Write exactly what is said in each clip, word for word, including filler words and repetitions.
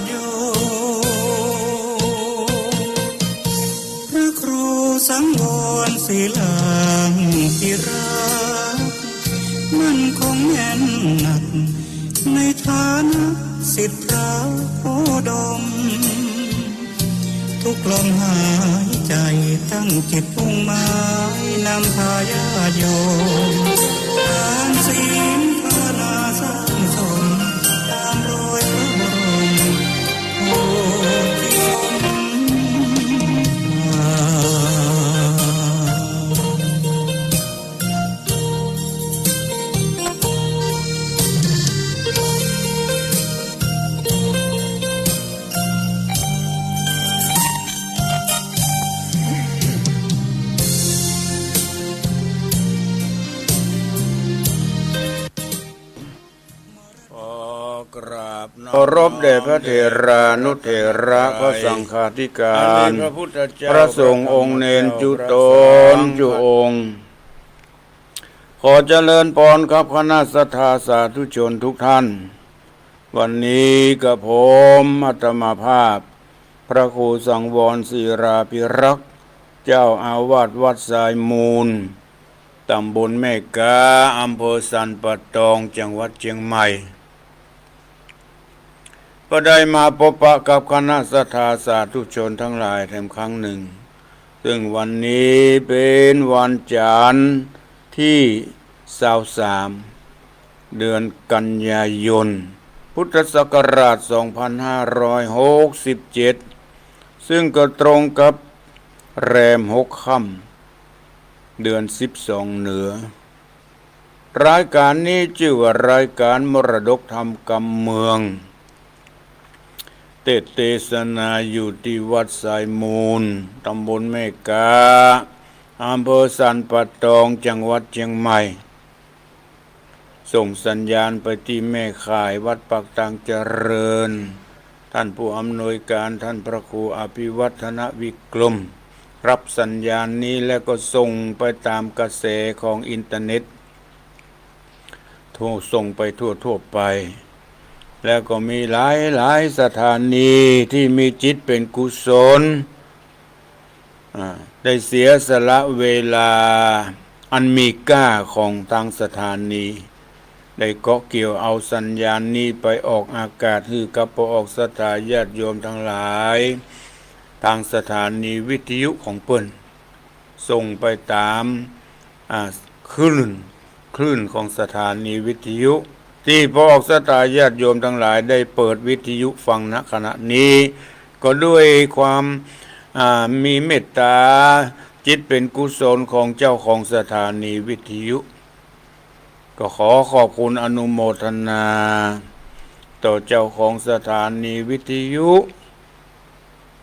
โย พระครูสังวรศิลาธิราช มั่นคงแน่นหนัก ในฐานะศิษย์พระโคดม ทุกลมหายใจตั้งจิตมุ่งหมายนำพาญาติโยม ทานศีลภาวนาสร้างสม ตามรอยพระบรมโพธิสมภาร ขอกราบเคารพแด่พระเถรานุเถระ พระสังฆาธิการ อันมีพระพุทธเจ้า พระสงฆ์องค์เณรจุ๊ตนจุ๊องค์ ขอเจริญพรครับคณะศรัทธาสาธุชนทุกท่าน วันนี้กระผมอาตมาภาพ พระครูสังวรศิลาภิรักษ์ เจ้าอาวาสวัดทรายมูล ตำบลแม่กา อำเภอสันป่าตอง จังหวัดเชียงใหม่ ก็ได้มาพบปะกับคณะศรัทธาสาธุชนทั้งหลายแถมครั้งหนึ่ง ซึ่งวันนี้เป๋นวันจันทร์ตี้ซาวสาม เดือนกันยายน พุทธศักราชสองพันห้าร้อยหกสิบเจ็ด ซึ่งก็ตรงกับแรมหกค่ำ เดือนสิบสองเหนือ รายการนี้จื้อว่ารายการมรดกธรรมกำเมือง เตสน์เตสนาอยู่ตี้วัดทรายมูล ตำบลแม่กา อำเภอสันป่าตอง จังหวัดเชียงใหม่ ส่งสัญญาณไปตี้แม่ข่ายวัดปากตางเจริญ ท่านผู้อำนวยการ ท่านพระครูอภิวัฒนวิกรม รับสัญญาณนี้แล้วก็ส่งไปตามกระแสของอินเทอร์เน็ต ทั่ว ส่งไปทั่วๆ ไป แล้วก็มีหลายๆ สถานีที่มีจิตเป๋นกุศล อ่า ได้เสียสละเวลาอันมีค่าของตางสถานี ได้เกาะเกี่ยวเอาสัญญาณนี้ไปออกอากาศหื้อกับป้อออกศรัทธาญาติโยมตังหลาย ตางสถานีวิทยุของเปิ้น ส่งไปต๋าม อ่า คลื่น คลื่นของสถานีวิทยุ ตี้ป้อออกศรัทธาญาติโยมตังหลายได้เปิดวิทยุฟัง ณ ขณะนี้ ก็ด้วยความ อ่า มีเมตต๋าจิตเป๋นกุศลของเจ้าของสถานีวิทยุ ก็ขอขอบคุณอนุโมทนา ต่อเจ้าของสถานีวิทยุ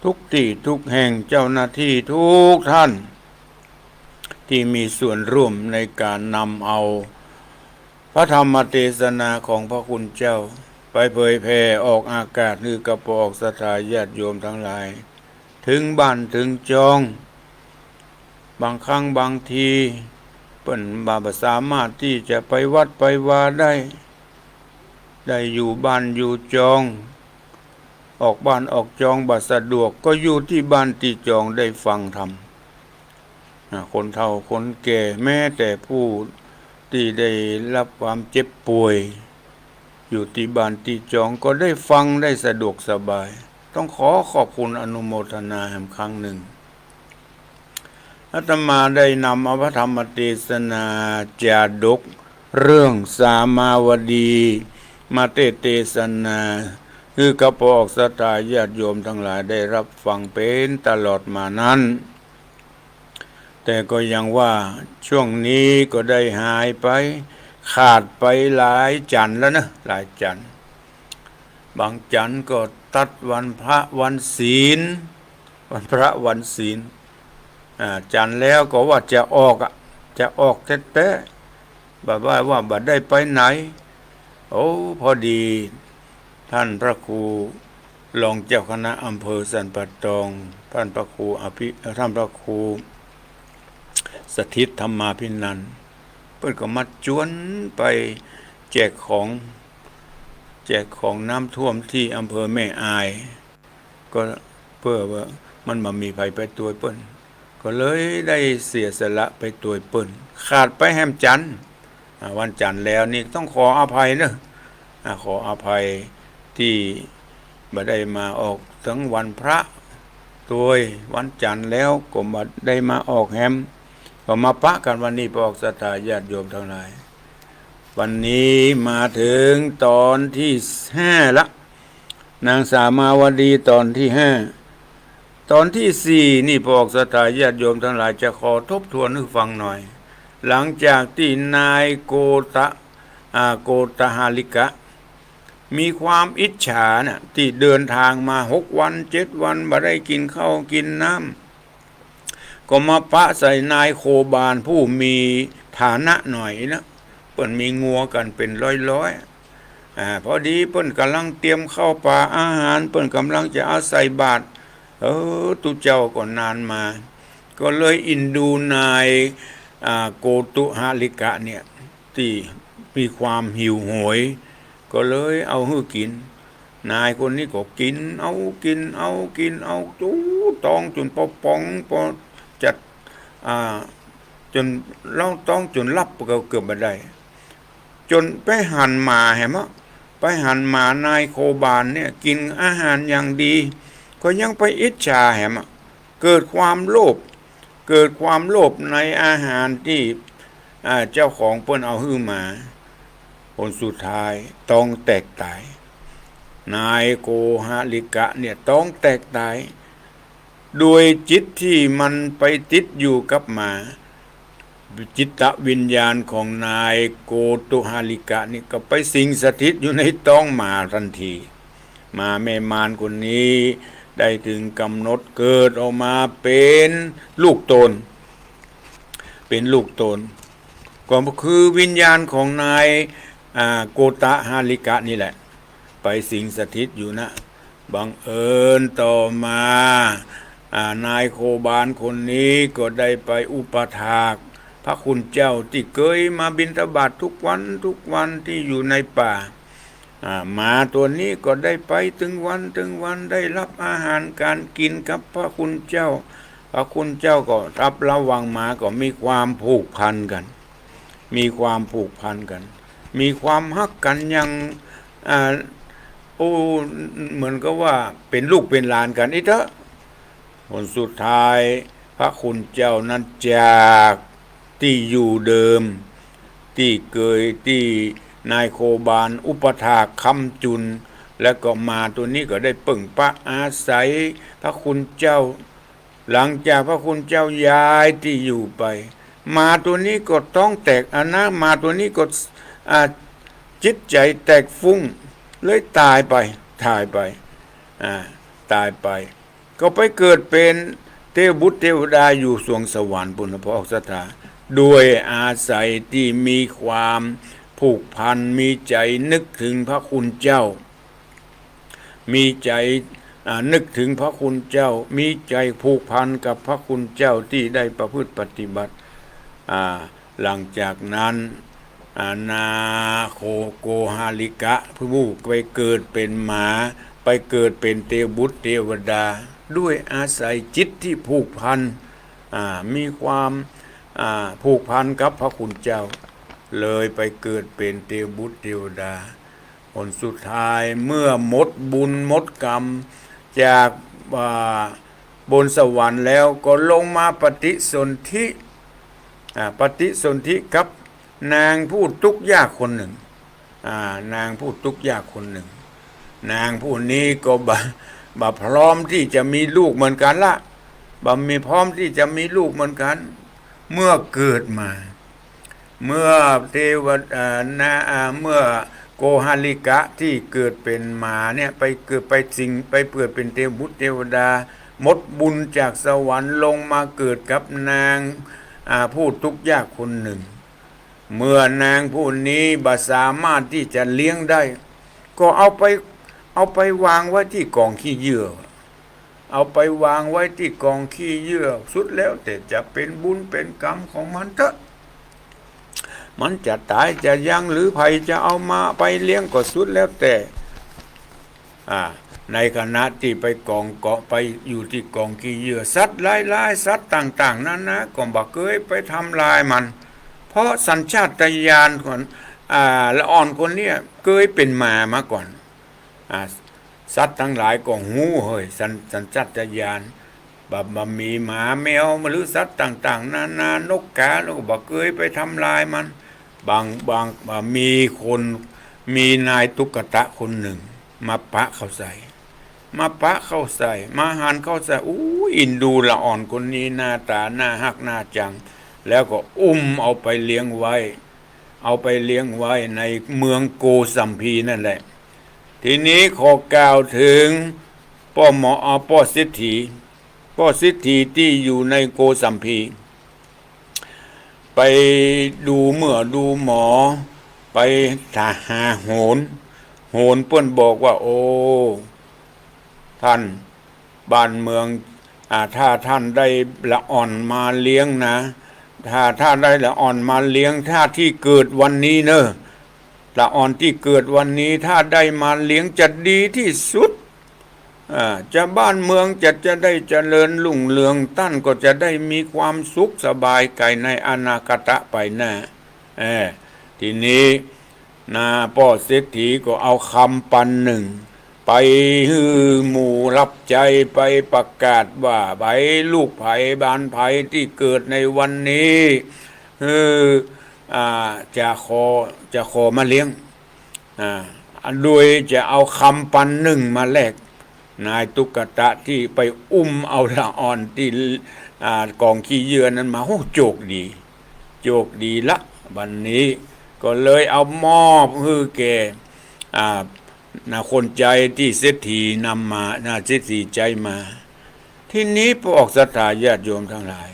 ทุกตี้ทุกแห่ง เจ้าหน้าตี้ทุกท่าน ตี้มีส่วนร่วมในก๋านนำเอาพระธรรมเตสนาของพระคุณเจ้า ไปเผยแผ่ออกอากาศหื้อกับป้อออกศรัทธาญาติโยมตังหลาย เถิงบ้านเถิงจอง บางครั้งบางที เปิ้นบ่ บ่สามารถตี้จะไปวัดไปวาได้ ได้อยู่บ้านอยู่จอง ออกบ้านออกจองบ่สะดวก ก็อยู่ตี้บ้านตี้จองได้ฟังธรรม อ่า คนเฒ่าคนแก่ แม้แต่ผู้ตี้ได้รับความเจ็บป่วย อยู่ตี้บ้านตี้จองก็ได้ฟังได้สะดวกสบาย ต้องขอขอบคุณอนุโมทนาแหมครั้งหนึ่ง อาตมาได้นำเอาพระธรรมเตสนาจาดกเรื่องสามาวดี มาเตสน์เตสนา หื้อกับป้อออกศรัทธาญาติโยมตังหลายได้รับฟังเป๋นตลอดมานั้น แต่ก็ยังว่าช่วงนี้ก็ได้หายไป ขาดไปหลายจันทร์แล้วนะ หลายจันทร์ บางจันทร์ก็ตัดวันพระวันศีล วันพระวันศีล อ่า จันทร์แล้วก็ว่าจะออกอะ จะออกแต๊ๆ บ่าว่า ว่าบ่ได้ไปไหน โอ้ พอดี ท่านพระครูรองเจ้าคณะอำเภอสันป่าตอง ท่านพระครูอภิ เอ่อ ท่านพระครูสถิตธรรมาภินันท์ เปิ้นก็มาจวนไปแจกของ แจกของน้ำท่วมตี้อำเภอแม่อาย ก็เปื้อว่ามันบ่มีใผไปตวยเปิ้น ก็เลยได้เสียสละไปตวยเปิ้น ขาดไปแหมจันทร์ อ่า วันจันทร์แล้วนี่ต้องขออภัยเนอะ อ่า ขออภัยตี้บ่ได้มาออกเถิงวันพระ ตวยวันจันทร์แล้วก็บ่ได้มาออกแหม ก็มาปะกั๋นวันนี้ พระออกศรัทธาญาติโยมตังหลาย วันนี้มาเถิงตอนตี้ห้าละ นางสามาวดีตอนตี้ห้า ตอนตี้สี่นี่ พระออกศรัทธาญาติโยมตังหลาย จะขอทบทวนหื้อฟังหน่อย หลังจากตี้นายโกตะ อ่า โกตหาริกะ มีความอิจฉาน่ะ ตี้เดินตางมาหกวันเจ็ดวัน บ่ได้กิ๋นข้าวกิ๋นน้ำ ก็มาปะใส่นายโคบาลผู้มีฐานะหน่อยนะ เปิ้นมีงัวกั๋นเป๋นร้อยๆ อ่า พอดีเปิ้นก่ำลังเตรียมข้าวป๋าอาหาร เปิ้นก่ำลังจะเอาใส่บาตร เออ ตุ๊เจ้าก็นานมา ก็เลยอินดูนาย อ่า โกตุหาริกะเนี่ย ตี้มีความหิวโหย ก็เลยเอาหื้อกิ๋น นายคนนี้ก็กิ๋นเอา กิ๋นเอา กิ๋นเอา อู้ ต๊องจ๋นปอป่อง ปอจะ อ่า จ๋นเล้าต๊องจ๋นหลับก็เกือบบ่ได้ จ๋นไปหันมาแหมอะ ไปหันมานายโคบาลเนี่ยกิ๋นอาหารอย่างดี ก็ยังไปอิจฉาแหมอะ เกิดความโลภ เกิดความโลภในอาหารตี้ อ่า เจ้าของเปิ้นเอาหื้อมา ผลสุดท้ายต๊องแตกต๋าย นายโกหาริกะเนี่ยต๊องแตกต๋าย ด้วยจิตตี้มันไปติดอยู่กับหมา จิตวิญญาณของนายโกตุหาริกะนี่ก็ไปสิงสถิตอยู่ในต๊องหมาตันที หมาแม่มารคนนี้ได้เถิงก๋ำหนดเกิดออกมาเป๋นลูกโตน เป๋นลูกโตน ก็คือวิญญาณของนาย อ่า โกตหาริกะนี่แหละ ไปสิงสถิตอยู่นะ บังเอิญต่อมา อ่า นายโคบาลคนนี้ก็ได้ไปอุปถากพระคุณเจ้าตี้เกยมาบิณฑบาตทุกวันทุกวันตี้อยู่ในป่า อ่า หมาตั๋วนี้ก็ได้ไปตึงวันตึงวัน ได้ฮับอาหารก๋านกิ๋นกับพระคุณเจ้า พระคุณเจ้าก็ฮับระวังหมา ก็มีความผูกพันกั๋น มีความผูกพันกั๋น มีความฮักกั๋นอย่าง อ่า โอ้ เหมือนกับว่าเป๋นลูกเป๋นหลานกั๋นอี้เต๊อะ ผลสุดท้ายพระคุณเจ้านั้นจากตี้อยู่เดิม ตี้เกยตี้นายโคบาลอุปถากค้ำจุน แล้วก็หมาตั๋วนี้ก็ได้เปิ่งปะอาศัยพระคุณเจ้า หลังจากพระคุณเจ้าย้ายตี้อยู่ไป หมาตั๋วนี้ก็ต๊องแตก อันนะ หมาตั๋วนี้ก็ อ่า จิตใจ๋แตกฟุ้ง เลยต๋ายไป ต๋ายไป อ่า ต๋ายไป ก็ไปเกิดเป๋นเตวบุตรเตวดาอยู่สวงสวรรค์ปู๊น พระออกศรัทธา ด้วยอาศัยตี้มีความผูกพัน มีใจ๋นึกเถิงพระคุณเจ้า มีใจ๋ อ่า นึกเถิงพระคุณเจ้า มีใจ๋ผูกพันกับพระคุณเจ้าตี้ได้ประพฤติปฏิบัติ อ่า หลังจากนั้น อ่า นายโก โกหาริกะผู้ไปเกิดเป๋นหมา ไปเกิดเป๋นเตวบุตรเตวดา ด้วยอาศัยจิตตี้ผูกพัน อ่า มีความ อ่า ผูกพันกับพระคุณเจ้า เลยไปเกิดเป๋นเตวบุตรเตวดา ผลสุดท้ายเมื่อหมดบุญหมดกรรมจาก อ่า บนสวรรค์แล้วก็ลงมาปฏิสนธิ อ่า ปฏิสนธิกับนางผู้ตุ๊กข์ยากคนนึ่ง อ่า นางผู้ตุ๊กข์ยากคนนึ่ง นางผู้นี้ก็บ่ บ่พร้อมตี้จะมีลูกเหมือนกั๋นละ บ่มีพร้อมตี้จะมีลูกเหมือนกั๋น เมื่อเกิดมา เมื่อเตวดา อ่า นา อ่า เมื่อโกหาริกะตี้เกิดเป๋นหมาเนี่ย ไปเกิด ไปสิง ไปเกิดเป๋นเตวบุตรเตวดา หมดบุญจากสวรรค์ลงมาเกิดกับนาง อ่า ผู้ตุ๊กข์ยากคนนึ่ง เมื่อนางผู้นี้บ่สามารถตี้จะเลี้ยงได้ ก็เอาไป เอาไปวางไว้ตี้ก๋องขี้เยื่อ เอาไปวางไว้ตี้ก๋องขี้เยื่อ สุดแล้วแต่จะเป๋นบุญเป๋นกรรมของมันเต๊อะ มันจะต๋ายจะยัง หรือใผจะเอามาไปเลี้ยงก็สุดแล้วแต่ อ่า ในขณะตี้ไปก๋องเกาะ ไปอยู่ตี้ก๋องขี้เยื่อ สัตว์หลายๆ สัตว์ต่างๆ นานา ก็บ่เกยไปทำลายมัน เพราะสัญชาตญาณของ อ่า ละอ่อนคนเนี้ยเกยเป๋นหมามาก่อน อ่า สัตว์ตังหลายก็ฮู้เฮ้ย สัญ- สัญชาตญาณ บ่- บ่มีหมาแมวหรือสัตว์ต่างๆ นานา นกกา แล้วก็บ่เกยไปทำลายมัน บาง- บาง- บ่ามีคน มีนายตุ๊กตะคนนึ่ง มาปะเข้าใส่ มาปะเข้าใส่ มาหันเข้าใส่ อู้ อินดูละอ่อนคนนี้ หน้าต๋าน่าฮักน่าจัง แล้วก็อุ้มเอาไปเลี้ยงไว้ เอาไปเลี้ยงไว้ในเมืองโกสัมพีนั่นแหละ ทีนี้ขอกล่าวเถิงป้อหมอ อ่า ป้อเศรษฐี ป้อเศรษฐีตี้อยู่ในโกสัมพี ไปดูเมื่อดูหมอ ไปหาโหร โหรเปิ้นบอกว่า โอ้ ท่าน บ้านเมือง อ่า ถ้าท่านได้ละอ่อนมาเลี้ยงนะ ถ้า- ถ้าได้ละอ่อนมาเลี้ยง ถ้าตี้เกิดวันนี้เน่อ ละอ่อนตี้เกิดวันนี้ ถ้าได้มาเลี้ยงจะดีตี้สุด อ่า จะบ้านเมืองจะ- จะได้เจริญรุ่งเรือง ต้านก็จะได้มีความสุขสบายใจ๋ในอนาคตไปหน้า เออ ทีนี้ นะ ป้อเศรษฐีก็เอาคำปันนึ่ง ไปหื้อหมู่ฮับใจ๊ ไปประกาศว่า ใผลูกใผบ้านใผตี้เกิดในวันนี้ หื้อ อ่า จะขอ- จะขอมาเลี้ยง อ่า โดยจะเอาคำปันนึ่งมาแลก นายตุ๊กตะตี้ไปอุ้มเอาละอ่อนตี้ อ่า ก๋องขี้เยื่อนั้นมา โอ้ โจคดี โจคดีละ วันนี้ก็เลยเอามอบหื้อแก่ อ่า นะ คนใจ๊ตี้เศรษฐีนำมา นะ เศรษฐีใจ๊มา ทีนี้ป้อออกศรัทธาญาติโยมตังหลาย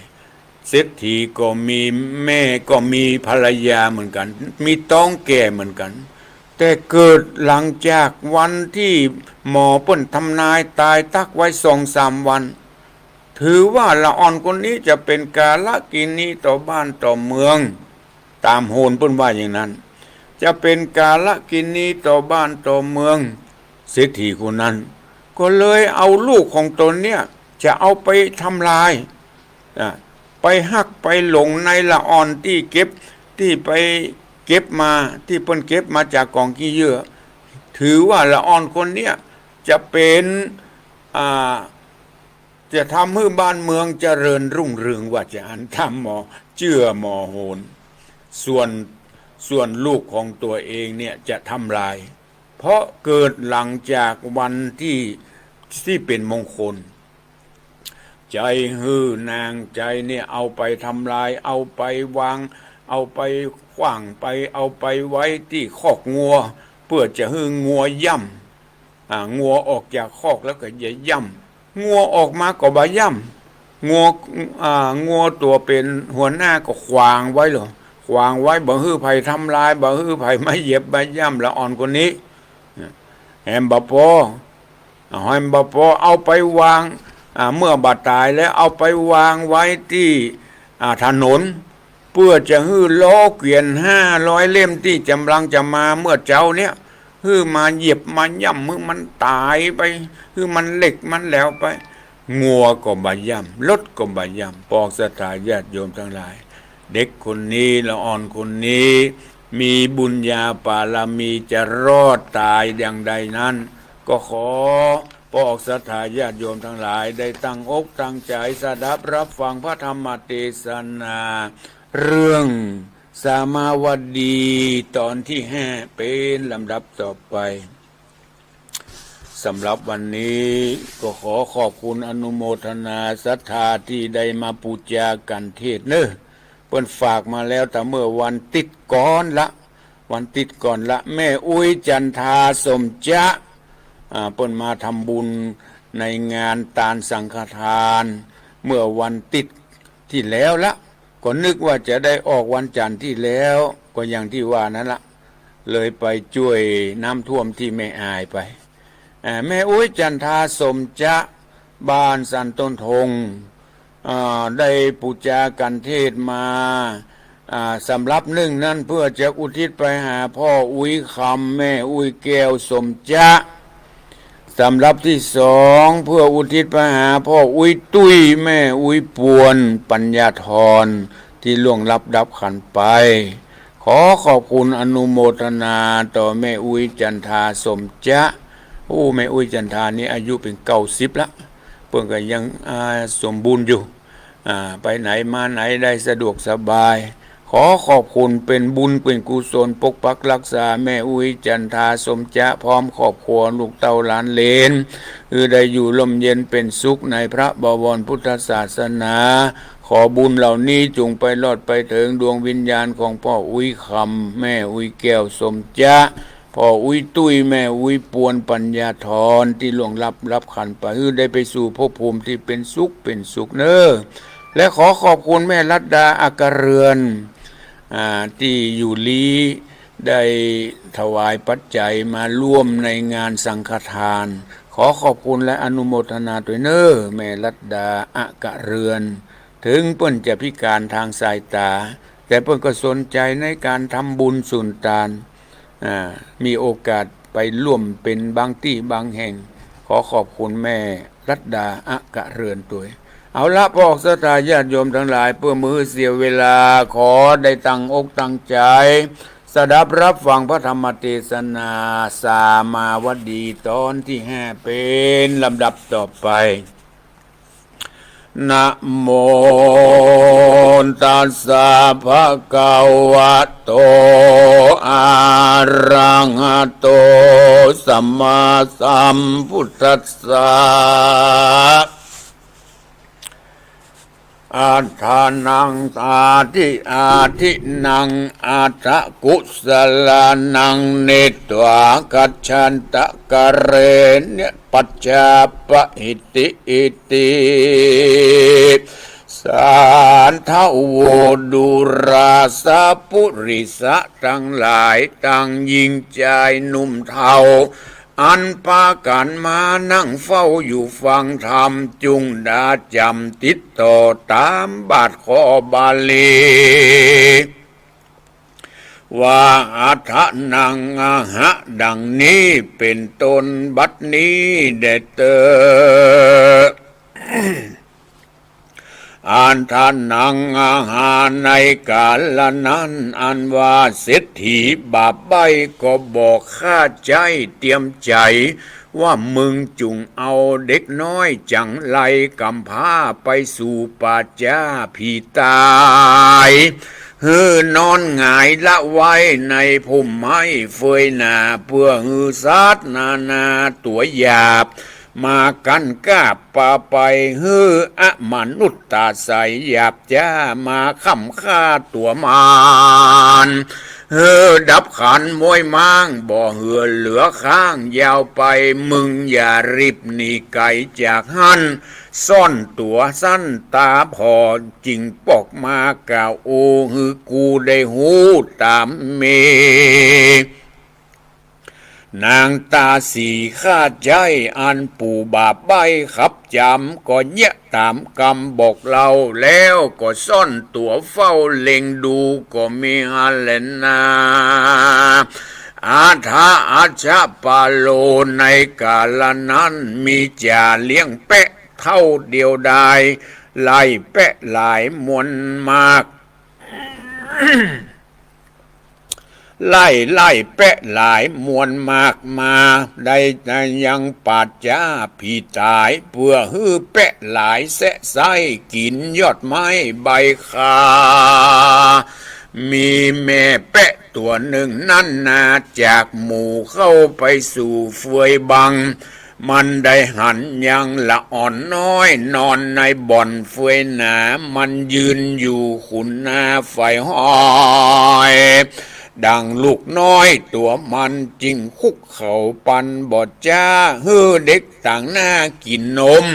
เศรษฐีก็มีแม่ ก็มีภรรยาเหมือนกั๋น มีต๊องแก่เหมือนกั๋น แต่เกิดหลังจากวันตี้หมอเปิ้นทำนายต๋ายตั๊กไว้สองสามวัน ถือว่าละอ่อนคนนี้จะเป๋นกาลกิณีต่อบ้านต่อเมือง ต๋ามโหรเปิ้นว่าอย่างนั้น จะเป๋นกาลกิณีต่อบ้านต่อเมือง เศรษฐีคนนั้นก็เลยเอาลูกของตนเนี่ยจะเอาไปทำลาย อ่ะ ไปฮักไปหลงในละอ่อนตี้เก็บ ตี้ไปเก็บมา ตี้เปิ้นเก็บมาจากก๋องขี้เยื่อ ถือว่าละอ่อนคนเนี้ยจะเป๋น อ่า จะทำหื้อบ้านเมืองเจริญรุ่งเรือง ว่าจะอั้น ต๋ามหมอ เจื้อหมอโหร ส่วน- ส่วนลูกของตั๋วเองเนี่ยจะทำลาย เพราะเกิดหลังจากวันตี้- ตี้เป๋นมงคล ใจ๊หื้อนางใจ๊เนี่ยเอาไปทำลาย เอาไปวาง เอาไปขว้างไป เอาไปไว้ตี้คอกงัว เปื้อจะหื้องัวย่ำ อ่า งัวออกจากคอกแล้วก็จะย่ำ งัวออกมาก็บ่ย่ำ งัว- อ่า งัวตั๋วเป๋นหัวหน้าก็ขวางไว้เหรอ ขวางไว้ บ่หื้อใผทำลาย บ่หื้อใผมาเหยียบมาย่ำละอ่อนคนนี้ แหมบ่ปอ เอาแหมบ่ปอ เอาไปวาง อ่า เมื่อบ่ต๋ายแล้วเอาไปวางไว้ตี้ อ่า ถนน เปื้อจะหื้อล้อเกวียนห้าร้อยเล่มตี้จ๋ำลังจะมาเมื่อเจ๊าเนี่ย หื้อมาเหยียบมาย่ำ หื้อมันต๋ายไป หื้อมันเหล็กมันแหลวไป งัวก็บ่ย่ำ รถก็บ่ย่ำ ป้อออกศรัทธาญาติโยมตังหลาย เด็กคนนี้ ละอ่อนคนนี้ มีบุญญาปารมีจะรอดต๋ายอย่างใดนั้น ก็ขอป้อออกศรัทธาญาติโยมตังหลายได้ตั้งอกตั้งใจ๋สดับรับฟังพระธรรมเตสนา เรื่องสามาวดีต๋อนตี้ห้าเป๋นลำดับต่อไป สำหรับวันนี้ก็ขอขอบคุณอนุโมทนาศรัทธาตี้ได้มาปู๋จากัณฑ์เทศน์เน่อ เปิ้นฝากมาแล้วต๋างเมื่อวันติ๊ดก่อนละ วันติ๊ดก่อนละ แม่อุ๊ยจันทาสมจะ อ่า เปิ้นมาทำบุญในงานตานสังฆทาน เมื่อวันติ๊ดตี้แล้วละ ก็นึกว่าจะได้ออกวันจันทร์ตี้แล้ว ก็อย่างตี้ว่านั้นละ เลยไปจ้วยน้ำท่วมตี้แม่อายไป อ่า แม่อุ๊ยจันทาสมจะ บ้านสันต้นธง อ่า ได้ปู๋จากัณฑ์เทศน์มา อ่า สำรับนึ่งนั้นเปื้อจะอุทิศไปหาป้ออุ๊ยคำ แม่อุ๊ยแก้วสมจะ สำรับตี้สองเปื้ออุทิศไปหาป้ออุ๊ยตุ้ย แม่อุ๊ยปวน ปัญญาธร ตี้ล่วงลับดับขันธ์ไป ขอขอบคุณอนุโมทนาต่อแม่อุ๊ยจันทาสมจะ โอ้ แม่อุ๊ยจันทานี่อายุเป๋นเก้าสิบละ เปิ้นก็ยัง อ่า สมบูรณ์อยู่ อ่า ไปไหนมาไหนได้สะดวกสบาย ขอขอบคุณเป๋นบุญเป๋นกุศลปกปักรักษาแม่อุ๊ยจันทาสมจะพร้อมครอบครัวลูกเต้าหลานเหลน หื้อได้อยู่ร่มเย็นเป๋นสุขในพระบวรพุทธศาสนา ขอบุญเหล่านี้จงไปรอดไปเถิงดวงวิญญาณของป้ออุ๊ยคำ แม่อุ๊ยแก้วสมจะ ป้ออุ๊ยตุ้ย แม่อุ๊ยปวน ปัญญาธร ตี้ล่วงลับดับขันธ์ไป หื้อได้ไปสู่ภพภูมิตี้เป๋นสุขเป๋นสุขเน่อ และขอขอบคุณแม่รัตดาอัครเรือน อ่า ตี้อยู่ลี้ได้ถวายปัจจัยมาร่วมในงานสังฆทาน ขอขอบคุณและอนุโมทนาตวยเน่อ แม่รัตดาอัครเรือน เถิงเปิ้นจะพิการตางสายต๋า แต่เปิ้นก็สนใจ๋ในก๋านทำบุญสุนตาน อ่า มีโอกาสไปร่วมเป๋นบางตี้บางแห่ง ขอขอบคุณแม่รัตดาอัครเรือนตวย เอาละ ป้อศรัทธาญาติโยมตังหลาย เปื้อบ่หื้อเสียเวลา ขอได้ตั้งอกตั้งใจ๋ สดับฮับฟังพระธรรมเตสนา สามาวดีต๋อนตี้ห้า เป๋นลำดับต่อไป นะโมตัสสะภะคะวะโต อะระหะโต สัมมาสัมพุทธัสสะ อัฏฐานัง อาทิ อาทินัง อัฏฐกุสะลานัง เนตวา ขัจฉันตะ กะเรณะ ปัจจาปะหิติ อิติ สาธะโว ดูราสะ ปุริสะตังหลาย ตังญิงจายหนุ่มเฒ่า อันปากั๋นมานั่งเฝ้าอยู่ฟังธรรม จุ่งดาจ๋ำติดต่อต๋ามบาทข้อบาลี ว่า อัฏฐานัง อะหะ ดังนี้เป๋นต้น บัดนี้แด่เต๊อะ อัฏฐานัง อะหะ ในกาละนั้น อันว่าเศรษฐีบาปใบ้ก็บอกข้าใจ๊เตรียมใจ๋ ว่ามึงจุ่งเอาเด็กน้อยจั๋งไรกำพร้าไปสู่ป่าจ๊าผีต๋าย หื้อนอนหงายละไว้ในพุ่มไม้เฟยหนา เปื้อหื้อสัตว์นานาตั๋วหยาบ มากั้นก้าปาไป หื้ออมนุษย์ต๋าใสหยาบจ๊า มาค้ำฆ่าตั๋วมาร หื้อดับขันม้วยม้าง บ่เหือเหลือค้าง ยาวไป มึงอย่ารีบหนีไก๋จากหั้น ซ่อนตั๋วสั้นต๋าผ่อ จึงปอกมากล่าว โอ้ หื้อกูได้ฮู้ต๋ามมี นางต๋าสีข้าใจ๊ อันปู่บาปใบ้ขับจ๋ำ ก็เยียะต๋ามกำบอกเล่า แล้วก็ซ่อนตั๋วเฝ้าเล็งดู ก็มีหั้นแหละนา อัฏฐะ อัจฉะปาโล ในกาละนั้น มีจ่าเลี้ยงแปะเฒ่าเดียวดาย ไล่แปะหลายมวลมาก ไล่ไล่แปะหลายมวลมากมา ได้ยังป่าจ๊าผีต๋าย เปื้อหื้อแปะหลายแซะไส้กิ๋นยอดไม้ใบคา มีแม่แปะตั๋วนึ่งนั้นนา จากหมู่เข้าไปสู่เฟือยบัง มันได้หันยังละอ่อนน้อย นอนในบ่อนเฟือยหนา มันยืนอยู่ขุนนาฝ่ายห้อย ดังลูกน้อยตั๋วมัน จึงคุกเข่าปันบ่จ๊า หื้อเด็กต๋างหน้ากิ๋นนม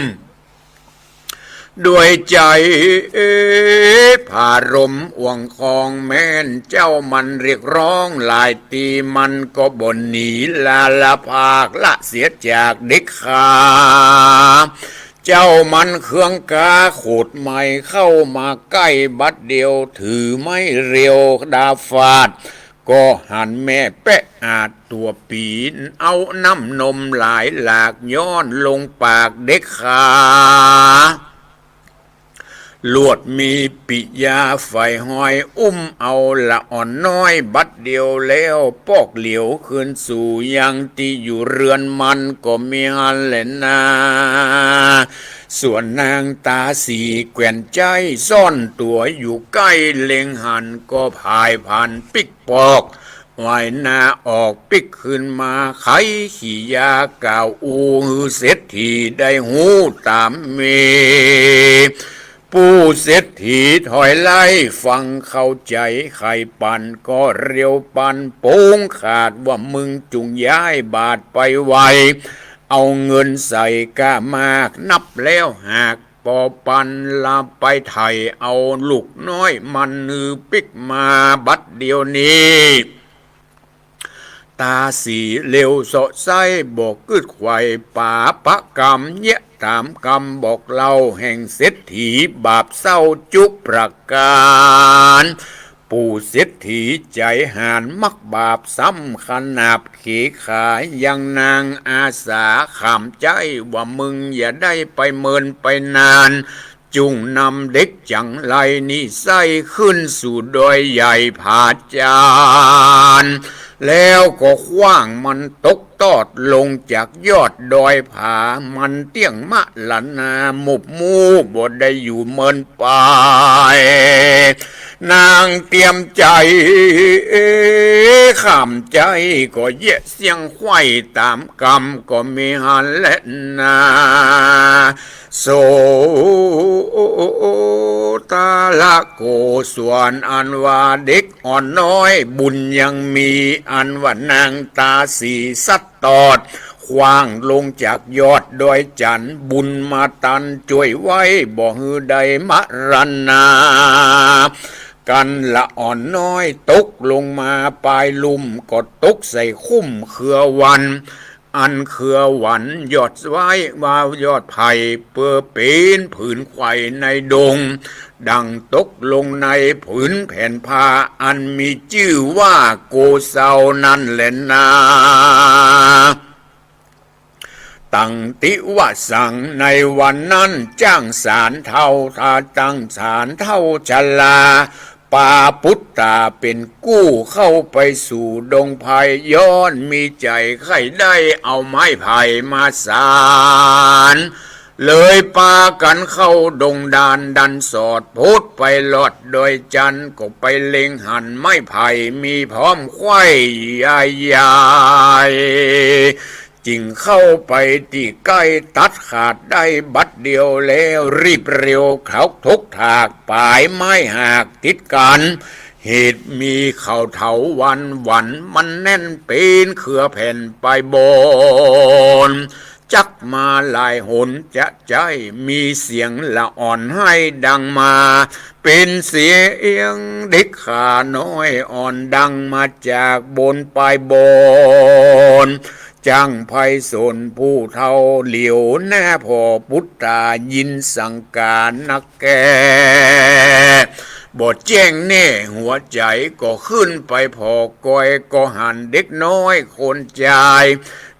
ด้วยใจ๋ผารมอ่วงคอง แม้นเจ้ามันเรียกร้องหลายตี้ มันก็บ่หนีละละภาคละเสียจากเด็กข้า เจ้ามันเคืองกา ขดไมเข้ามาใก้ บัดเดียวถือไม้เรียวดาบฟาด ก็หันแม่แป๊ะอาดตั๋วปี๋ เอาน้ำนมหลายหลากย้อนลงปากเด็กขา ลวดมีปิยาไฝห้อย อุ้มเอาละอ่อนน้อยบัดเดียวแล้ว ปอกเหลียวคืนสู่ยังตี้อยู่เฮือนมันก็มีหั้นแหละนา ส่วนนางต๋าสีแก่นใจ๊ ซ่อนตั๋วอยู่ใก้ เล็งหันก็ผายผันปิ๊กปอก ไหว้หน้าออกปิ๊กคืนมา ไขขี้ยากล่าวอู้หื้อเศรษฐีได้ฮู้ต๋ามมี ปู่เศรษฐีถอยไล่ฟังเข้าใจ๋ ใค่ปันก็เรียวปัน ปงขาดว่ามึงจุ่งย้ายบาทไปไว เอาเงินใส่ก้ามาก นับแล้วหากปอปัน ละไปไถ่เอาลูกน้อยมันหื้อปิ๊กมาบัดเดียวนี้ ต๋าสีเหลียวเซาะไซ้ บ่กึ๊ดไขว่ป๋าประกำ เยียะต๋ามกำบอกเล่าแห่งเศรษฐี บาปเศร้าจุ๊ประก๋าน ปู่เศรษฐีใจ๋หาญมักบาปซ้ำขนาบ เขขายังนางอาสาขามใจ๊ ว่ามึงอย่าได้ไปเมินไปนาน จุ่งนำเด็กจั๋งไรนี้ไส้ ขึ้นสู่ดอยใหญ่ผาจาน แล้วก็ขว้างมันตกตอดลงจากยอดดอยผา มันเตี้ยงมะละนา หมุบมู่บ่ได้อยู่เมินไป นางเตรียมใจ๋ขามใจ๊ ก็เยียะเสี้ยงไขว่ต๋ามกำก็มีหั้นแหละนา โสตละโก ส่วนอันว่าเด็กอ่อนน้อย บุญยังมี อันว่านางต๋าสีสัดตอด ขว้างลงจากยอดดอยจันทน์ บุญมาตันจ้วยไว้ บ่หื้อได้มรณา กันละอ่อนน้อย ตกลงมาปายลุ่ม ก็ตกใส่คุ้มเครือหวัน อันเครือหวันยอดไว้ว่ายอดไผ่ เปื้อเป๋นผืนไขว่ในดง ดั่งตกลงในผืนแผ่นผ้า อันมีจื้อว่าโกเซานั้นแหละนา ตังติวสัง ในวันนั้น จ้างสารเฒ่า ถ้าตั้งสารเฒ่าชรา ปาปุตตาเป็นกู้ เข้าไปสู่ดงไพร ย้อนมีใจ๋ใค่ได้เอาไม้ไผ่มาสาน เลยปากั๋นเข้าดงดาน ดันสอดโพดไปลอดดอยจันทน์ ก็ไปเล็งหันไม้ไผ่มีพร้อมไขว่ยายยาย จึงเข้าไปตี้ใก้ ตัดขาดได้บัดเดียวแล้ว รีบเร็วเขาทกถาก ป๋ายไม้หากติดกั๋น เหตุมีเขาเถาวัลย์หวัน มันแน่นเป๋นเครือแผ่นไปบน จักมาหลายหนจะใจ๊ มีเสียงละอ่อนไห้ดังมา เป๋นเสียงเด็กขาน้อยอ่อน ดังมาจากบนปายบน จั้งไพศาลผู้เฒ่า เหลียวหน้าผ่อปุตตา ยินสังก๋านนักแก่ บ่แจ้งแน่หัวใจ๋ ก็ขึ้นไปผ่อกอย ก็หันเด็กน้อยคนจาย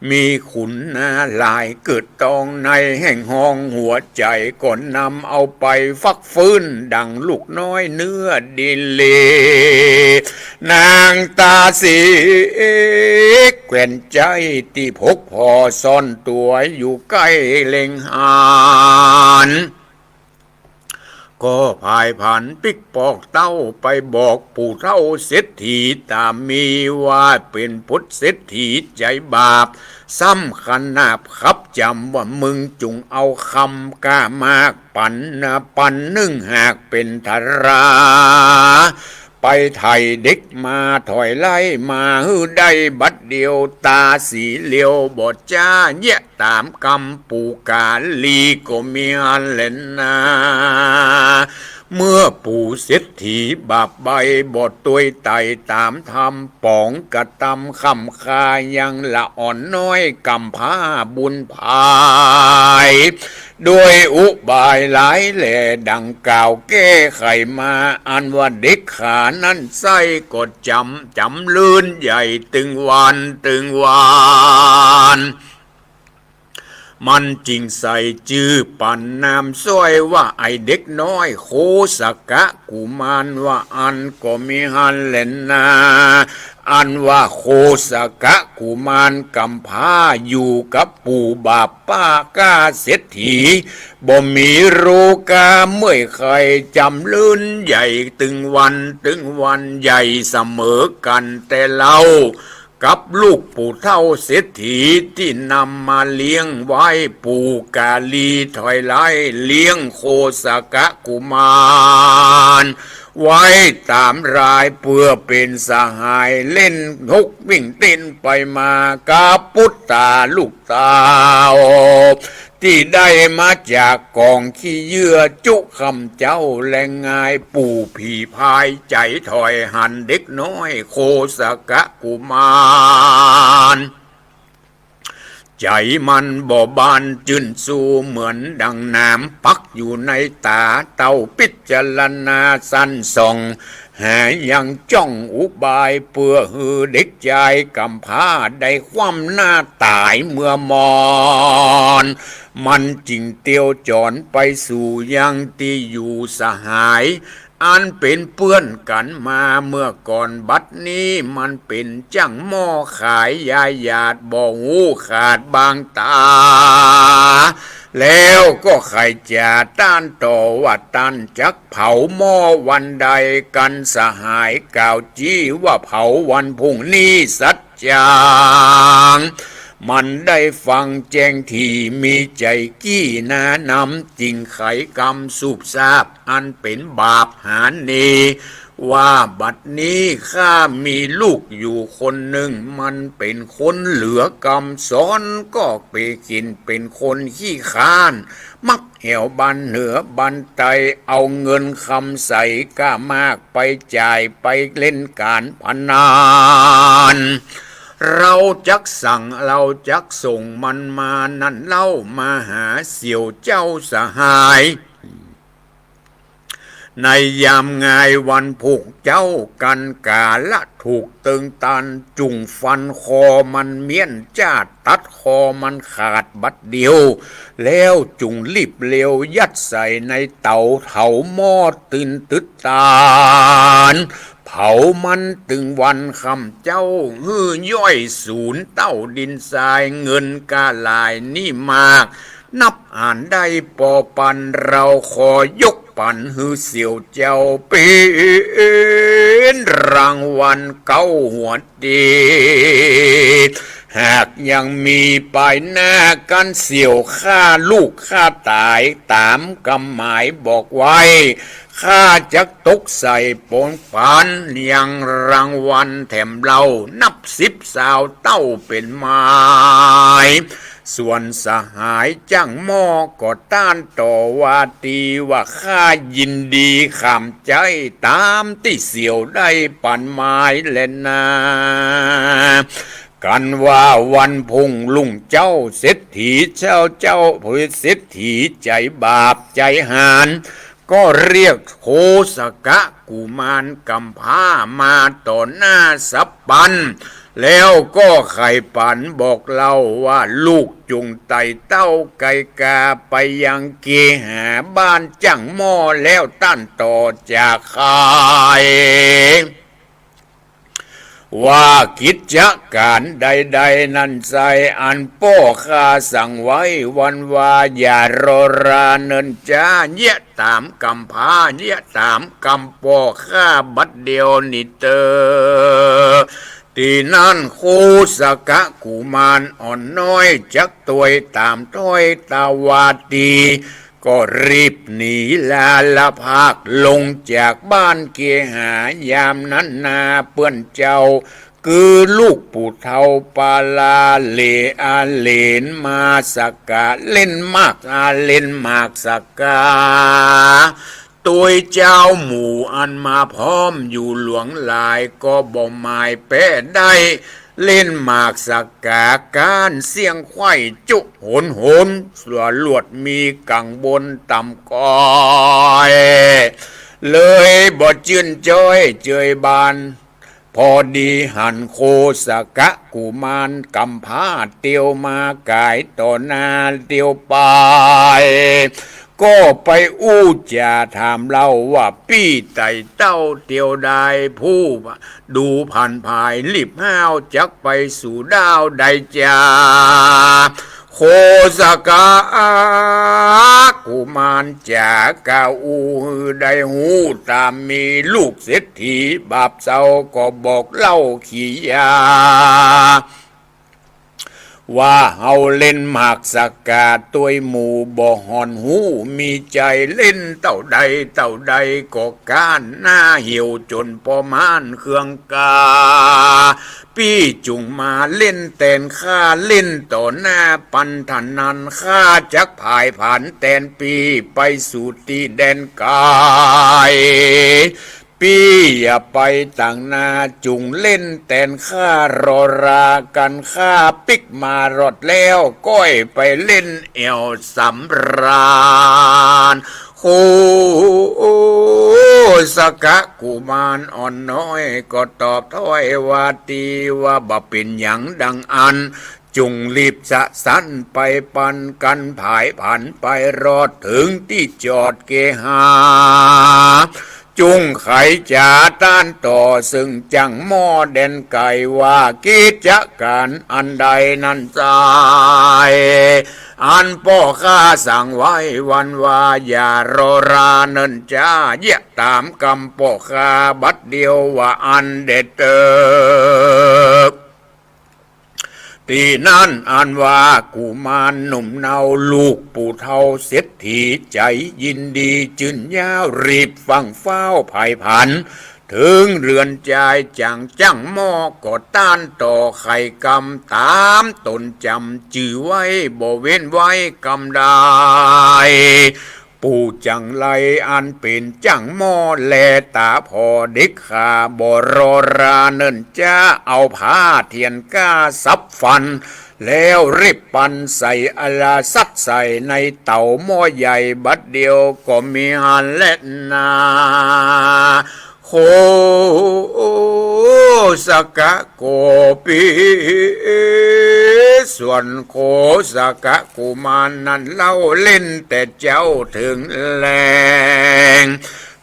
มีขุนนาหลายเกิดตองใน แห่งห้องหัวใจ๋ ก็นำเอาไปฟัก ฟื้นดั่งลูกน้อยเนื้อดีเล นางต๋าสีแก่นใจ๊ตี้พกผ่อซ่อนตั๋วอยู่ใก้เล็งหัน ก็ผายผันปิ๊กปอกเต้าไปบอกปู่เฒ่าเศรษฐีต๋ามีว่า เป๋นปุตรเศรษฐีใจ๋บาป ซ้ำขนาบขับจ๋ำว่ามึงจุ่งเอาคำก้ามาก ปันนะปันนึ่งหากเป๋นทารา ไปไถ่เด็กมาถอยไล่มาหื้อได้บัดเดียว ต๋าสีเหลียวบ่จ้า เยียะต๋ามกำปู่ก๋าลีก็มีหั้นแหละนา เมื่อปู่เศรษฐีบาปใบ้บ่ตวยไต่ต๋ามธรรม ป๋องกระตำค่ำคายังละอ่อนน้อย ก๋ำพร้าบุญภาย ด้วยอุบายหลายแหล่ดังกล่าวแก้ไขมา อันว่าเด็กขานั้นไส้ก็จ๋ำ จ๋ำเริญใหญ่ตึงวันตึงวัน มันจึงใส่จื้อปันนามสร้อยว่าไอ้เด็กน้อยโคสกะกุมาร ว่าอั้นก็มีหั้นแหละนา อันว่าโคสกะกุมารกำพร้าอยู่กับปู่บาปป้าก้าเศรษฐี บ่มีโรคาเมื่อยไข้ จ๋ำเริญใหญ่ตึงวันตึงวัน ใหญ่เสมอกั๋นแต่เล่า กับลูกปู่เฒ่าเศรษฐีตี้นำมาเลี้ยงไว้ ปู่กาลีถอยไล่เลี้ยงโคสกะกุมารไว้ต๋ามราย เปื้อเป๋นสหายเล่นฮกวิ่งเต้นไปมากับปุตตาลูกเต้า ตี้ได้มาจากก๋องขี้เยื่อจุคำเจ้า และงายปู่ผีพายใจ๋ถอยหันเด็กน้อยโคสกะกุมาร ใจ๋มันบ่บานจื้นชูเหมือนดังหนามปักอยู่ในต๋า เต้าพิจารณาสันส่อง หายังจ้องอุบายเปื้อหื้อเด็กจายกำพร้าได้คว่ำหน้าต๋ายเมื่อมอน มันจึงเตียวจ๋อนไปสู่ยังตี้อยู่สหาย อันเป๋นเปื้อนกั๋นมาเมื่อก่อน บัดนี้มันเป๋นจ้างหม้อขายยาหยาดบ่ฮู้ขาดบางต๋า แล้วก็ใค่จะต้านต่อว่าต้านจักเผาหม้อวันใดกั๋น สหายกล่าวจี้ว่าเผาวันพรุ่งนี้สัจจัง มันได้ฟังแจ้งถี่มีใจ๋กี้หนานำ จึงไขกำสูบซาบอันเป๋นบาปหาเน ว่าบัดนี้ข้ามีลูกอยู่คนนึ่ง มันเป๋นคนเหลือกำสอน ก็เป๋นเก๋นเป๋นคนขี้คร้าน มักแอ่วบันเหนือบันใต้ เอาเงินคำใสก้ามากไปจ่ายไปเล่นก๋านพนัน เฮาจักสั่งเฮาจักส่งมันมา นั้นเล่ามาหาเสี่ยวเจ้าสหาย ในยามงายวันพุกเจ๊า กั๋นก๋าละถูกเติงตัน จุ่งฟันคอมันเมี้ยนจ้า ตัดคอมันขาดบัดเดียว แล้วจุ่งรีบเร็วยัดใส่ในเต๋าเผาหม้อตื่นตึดตาน เผามันตึงวันค่ำเจ๊า หื้อย่อยสูญเต้าดินทราย เงินก้าหลายหนี้มาก นับอ่านได้ปอปัน เฮาขอยกปั๋นหื้อเสี่ยวเจ้า เป๋นรางวัลเก๊าหัว ดี หากยังมีปายหน้ากั๋นเสี่ยวฆ่าลูกฆ่าต๋ายต๋ามกำหมายบอกไว้ ข้าจักตกใส่ปนปั๋นยังรางวัลแถมเล่า นับสิบสาวเต้าเป๋นไม้ ส่วนสหายจ้างหม้อก็ต้านต่อว่าตีว่า ข้ายินดีขามใจ๊ต๋ามตี้เสี่ยวได้ปั๋นไม้แลนา กั๋นว่าวันพุงลุงเจ๊าเศรษฐีเจ้า เจ้าเศรษฐีใจ๋บาปใจ๋หาน ก็เรียกโคสกะกุมารกำพร้ามาต่อหน้าสัพพัน แล้วก็ใค่ปั๋นบอกเล่าว่า ลูกจุ่งไต่เต้าไกลกาไปยังเกหาบ้านจ้างหม้อแล้วต้านต่อจากใค่ ว่ากิจก๋านใดๆ นั้นไส้ อันป้อข้าสั่งไว้วันวา อย่ารอราเนินจ๊า เยียะต๋ามกำพร้า เยียะต๋ามกำป้อข้าบัดเดี่ยวนี้เต๊อะ ตี้นั้นโคสกะกุมารอ่อนน้อยจักตวยต๋ามถ้อยตาวาตี ก็รีบหนีลาละพากลงจากบ้านเกหา ยามนั้นนาเปื้อนเจ้า คือลูกปู่เฒ่าปาลาเหล่ออาเหลนมาสักกา เล่นหมากอาเหลนหมากสักกา ตวยเจ้าหมู่อันมาพร้อมอยู่หลวงหลาย ก็บ่หมายแป๊ได้ เล่นหมากสะก๋าก้านเสี้ยงไขว้จุหนหน สัวรวดมีกั๋งบนต่ำก้อย เลยบ่จื้นจ้อยเจยบาน พอดีหันโคสกะกุมารกำพร้าเตียวมาก๋ายต่อหน้าเตียวไป ก็ไปอู้จ๋าถามเล่าว่า ปี้ไต่เต้าเตียวดายผู้ดูผ่านผาย รีบฮ้าวจักไปสู่ด้าวใดจา โคสกะกุมารจ๋า ก้าวอู้หื้อได้ฮู้ต๋ามมี ลูกเศรษฐีบาปเศร้าก็บอกเล่าขี้ยา ว่าเฮาเล่นหมากสะก๋าตวยหมู่บ่ห่อนฮู้ มีใจ๋เล่นเต้าใดเต้าใดก็ก้านหน้าเหี่ยวจ๋นปอม่านเครื่องกา ปี้จุ่งมาเล่นแตนข้า เล่นต่อหน้าปัน ถะนั้นข้าจักผายผันแตนปี้ไปสู่ตี้แดนไก๋ ปี้อย่าไปตางหน้า จุ่งเล่นแตนข้ารอรากั๋น ข้าปิ๊กมารอดแล้ว ก้อยไปเล่นแอ่วสำราญ โคสกะกุมารอ่อนน้อยก็ตอบถ้อยว่า ตี้ว่าบ่เป๋นหยังดังอั้น จุ่งรีบสะสั้นไปปันกั๋น ผายผันไปรอดเถิงตี้จอดเกหา จุ่งไขจ๋าต้านต่อเซิ่งจ้างหม้อแดนไก๋ว่า กิจก๋านอันใดนั้นไซร้ อันป้อข้าสั่งไว้วันว่า อย่ารอราเนิ่นจ๊า เยียะต๋ามกำป้อข้าบัดเดียวว่าอันเด็ดเติบ ตี้นั้นอันว่ากุมารหนุ่มเนา ลูกปู่เฒ่าเศรษฐีใจ๋ยินดีจื้นยาว รีบฟั่งฟ้าวผายผัน เถิงเฮือนจายจ๋างจ้างหม้อก็ต้านต่อไขกำ ต๋ามต๋นจ๋ำจื้อไว้บ่เว้นไว้กำใด ปู่จังไรอันเป๋นจ้างหม้อแลต๋าผ่อเด็กขา บ่รอราเนิ่นจ๊า เอาผ้าเตียนก้าสับฟัน แล้วรีบปันใส่อะลาสัดใส่ในเต๋าหม้อใหญ่บัดเดียวก็มีหั้นแลนา โคสกะโกปี ส่วนโคสกะกุมารนั้นเล่าเล่นแต่เจ๊าเถิงแลง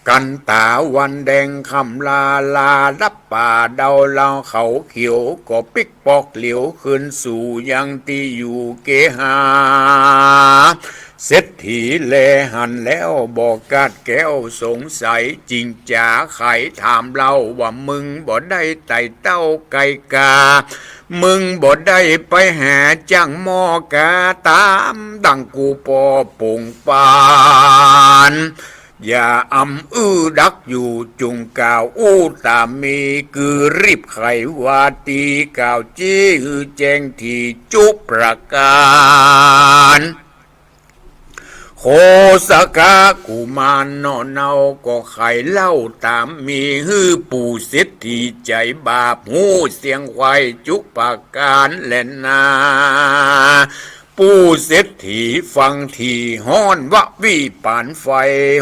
กั๋นต๋าวันแดงค่ำลา ลาดับป่าเดาลาวเขาเขียว ก็ปิ๊กปอกเหลียวคืนสู่ยังตี้อยู่เกหา เศรษฐีแลหันแล้วบ่กาดแก้วสงสัย จิ่งจ๋าไขถามเล่าว่า มึงบ่ได้ไต่เต้าไก่กา มึงบ่ได้ไปหาจ้างหม้อกา ต๋ามดั่งกูป้อปงปาน อย่าอำอื้อดักอยู่ จุ่งกล่าวอู้ต๋ามมี กือรีบไขวาตีกล่าวจี้ หื้อแจ้งถี่จุประก๋าน โคสกะกุมารหน่อเนาก็ไขเล่าต๋ามมี หื้อปู่เศรษฐีใจ๋บาปฮู้เสี้ยงไขว้จุประก๋านแลนา ปู่เศรษฐีฟังถี่ฮ้อนวะวี๋ปานไฟ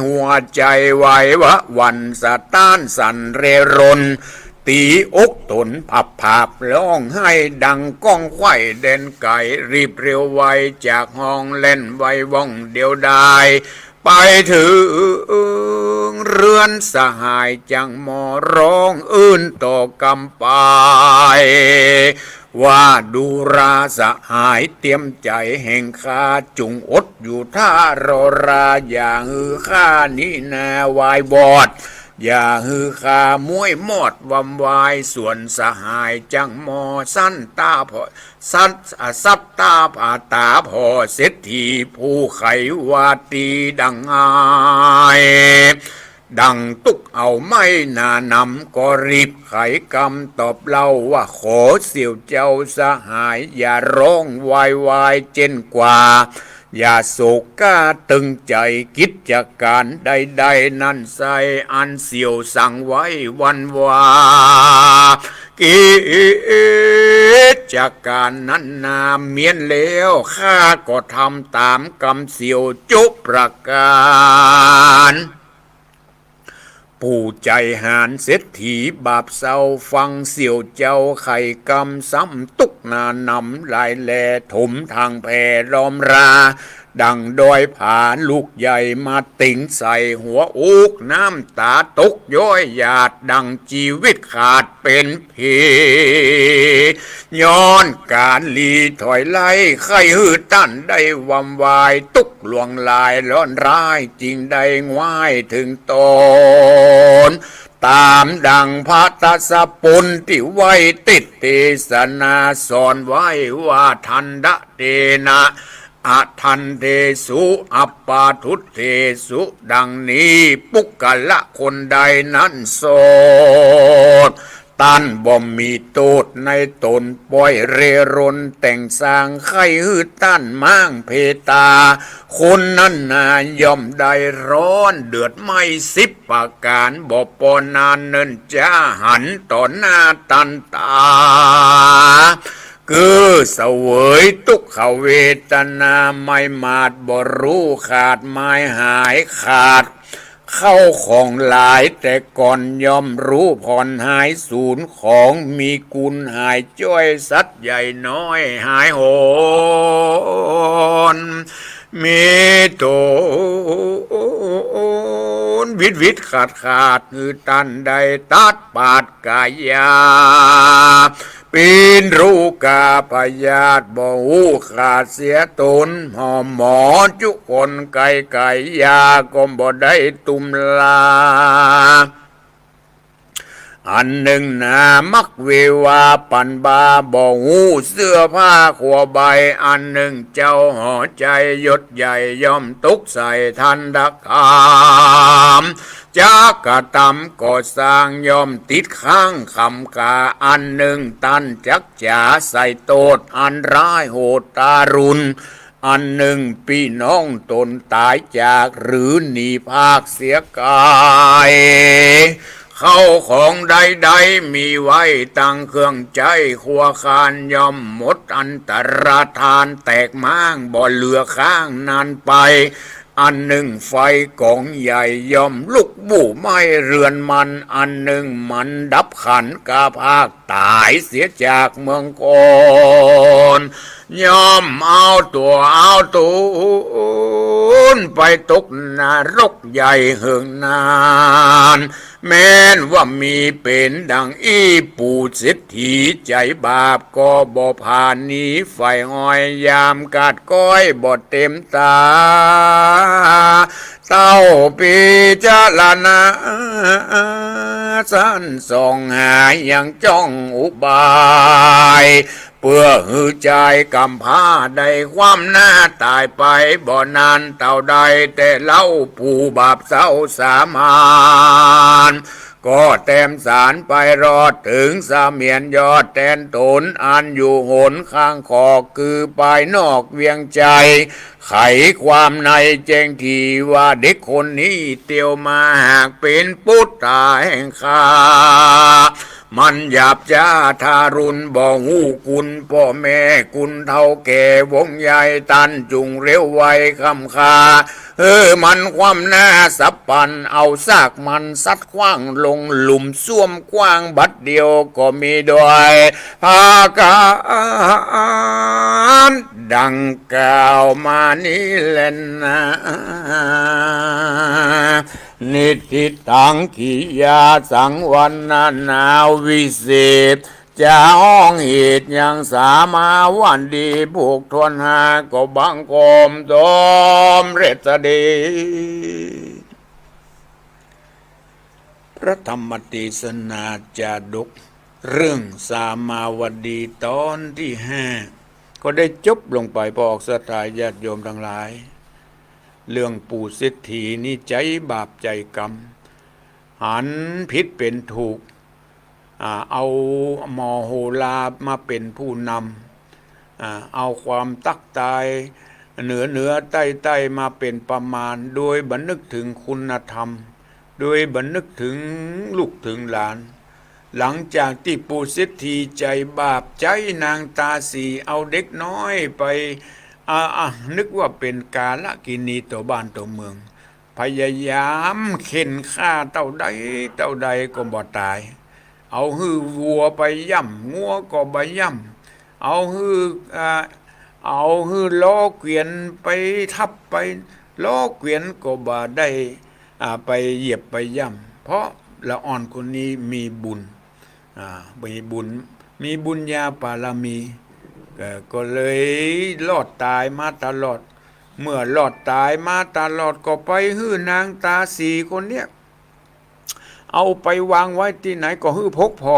หัวใจ๋ไหววะหวั่นสะต้านสั่นเร่ร่น ตี๋อกต๋นผับผาบฮ้องไห้ดังก้องไขว้แดนไก๋ รีบเร็วไวจากห้องแล่นไวว่องเดียวดาย ไปเถิงเฮือนสหายจ้างหม้อร้องอื้นต่อกำไป ว่าดูราสหายเตียมใจ๋แห่งข้า จุ่งอดอยู่ท่ารอรา อย่าหื้อข้านี้นาวายวอด อย่าหื้อข้าม้วยมอดวำวาย ส่วนสหายจ้างหม้อสั้นต๋าผ่อ สัตว์ สัตว์ต๋าผ่าต๋าผ่อเศรษฐีผู้ไขวาตีดังอาย ดังตุ๊กเอาไม้หนานำ ก็รีบไขกำตอบเล่าว่า ขอเสี่ยวเจ้าสหายอย่าร้องวายวายเจ้นกว่า อย่าโศกกาตึงใจ๋ กิจก๋านใดๆ นั้นไซร้ อันเสี่ยวสั่งไว้วันวา กิจก๋านนั้นนาเมี้ยนแล้ว ข้าก็ทำต๋ามกำเสี้ยวจุประก๋าน ปู่ใจ๋หาญเศรษฐีบาปเศร้า ฟังเสี้ยวเจ้าไขกำ ซ้ำตุ๊กข์หนานำหลายแล ถมทางแผ่ล้อมรา ดั่งดอยผาลูกใหญ่ มาติงใส่หัวอก น้ำต๋าตกย้อยหยาด ดั่งจีวิตขาดเป๋นผี ย้อนก๋านลีถอยไล่ ใค่หื้อต้านได้วำวาย ตุ๊กข์หลวงหลายร้อนร้าย จึงได้งว้ายเถิงต๋น ต๋ามดั่งพระทศพลตี้ไว้ติดเตสนา สอนไว้ว่า ทันทะเตนะ อทันเทสุ อัปปาทุตเทสุ ดังนี้ ปุคคละคนใดนั้นโสด ต้านบ่มีโต้ษในต๋น ป่อยเร่ร่อนแต่งสร้าง ใค่หื้อต้านม้างเพตา คนนั้นนาย่อมได้ร้อนเดือดไหม้สิบประก๋าน บ่ปอนานเนิ่นจ๊า หันต่อหน้าตันต๋า คือเสวยตุ๊กขเวทนา ไม้หมาดบ่ฮู้ขาด ไม้หายขาด เข้าของหลายแต่ก่อน ย่อมฮู้ผ่อนหายสูญ ของมีกุณหายจ้อย สัตว์ใหญ่น้อยหายโหน มีต๋นวิดวิดขาดขาด หื้อต้านได้ตัดปาดก๋ายา ปีนรุกาพยาธิบ่ฮู้ขาดเสียต๋น หมอจุกลไกก๋ายาก็บ่ได้ตุ้มลา อันนึ่งนามักเววาปันบา บ่ฮู้เสื้อผ้าขัวใบ อันนึ่งเจ้าหอใจ๋ยศใหญ่ย่อมตกใส่ทันทคาม จักกระตำก่อสร้างย่อมติดข้างคำกา อันนึ่งต้านจักจ๋าใส่โต้ษอันร้ายโหดตารุณ อันนึ่งปี้น้องต๋นต๋ายจาก หรือหนีพรากเสียก๋าย เข้าของใดๆ มีไว้ตังเครื่องใจ๊ครัวคาน ย่อมหมดอันตรธานแตกม้าง บ่เหลือข้างนั้นไป อันนึ่งไฟก๋องใหญ่ย่อมลุกบู่ไหม้เฮือนมัน อันนึ่งมันดับขันกาพรากต๋ายเสียจากเมืองคน ย่อมเอาตั๋วเอาต๋นไปตกนรกใหญ่เหิงนาน แม้นว่ามีเป๋นดังอี้ ปู่เศรษฐีใจ๋บาปก็บ่ผ่านหนี ไฟห้อยยามกาดก้อยบ่เต็มต๋า เต้าพิจารณา สันส่องหายังจ้องอุบาย เปื้อหื้อจายกำพร้าได้ความหน้าต๋ายไป บ่นานเต้าใด แต่เล่าผู้บาปเศร้าสามาน ก็แต้มสารไปรอดเถิงเสมียนยอดแตนต๋น อันอยู่หนข้างขอก คือปายนอกเวียงชัย ไขความในแจ้งทีว่า เด็กคนนี้เตียวมาหากเป๋นปุตตาแห่งข้า มันหยาบจ๊าทารุณ บ่ฮู้คุณป้อแม่ คุณเฒ่าแก่วงใหญ่ ต้านจุ่งเร็วไวคว่ำคา เออ มันคว่ำหน้าสับปัน เอาซากมันซัดขว้างลงหลุมส้วมกว้าง บัดเดียวก็มีด้วย ผากาอันดังกล่าวมานี้แลนา นิทธิตัง กิริยาสังวรรณนาวิเศษ จะฮ้องเหตุยังสามาวดี พวกทวนหาก็บังคมสมเร็จดี พระธรรมเตสนาจาดก เรื่องสามาวดีต๋อนตี้ห้า ก็ได้จบลงไป ปอออกศรัทธาญาติโยมตังหลาย เรื่องปู่เศรษฐีนี้ใจ๋บาปใจ๋กรรม หันผิดเป๋นถูก อ่า เอาหมอโหรามาเป๋นผู้นำ อ่า เอาความตักตายเหนือเหนือใต้ใต้มาเป๋นประมาณ โดยบ่นึกเถิงคุณธรรม โดยบ่นึกเถิงลูกเถิงหลาน หลังจากตี้ปู่เศรษฐีใจ๋บาป ใจ๊นางตาสีเอาเด็กน้อยไป อ่า อ่า นึกว่าเป๋นกาลกิณีต่อบ้านต่อเมือง พยายามเข่นฆ่าเต้าใดเต้าใดก็บ่ต๋าย เอาหื้อวัวไปย่ำ งัวก็บ่ย่ำ เอาหื้อ อ่า เอาหื้อล้อเกวียนไปทับไป ล้อเกวียนก็บ่ได้ อ่า ไปเหยียบไปย่ำ เพราะละอ่อนคนนี้มีบุญ อ่า มีบุญ มีบุญญาบารมี เอ่อ ก็เลยรอดต๋ายมาตลอด เมื่อรอดต๋ายมาตลอดก็ไปหื้อนางตาสีคนเนี้ย เอาไปวางไว้ตี้ไหนก็หื้อพกผ่อ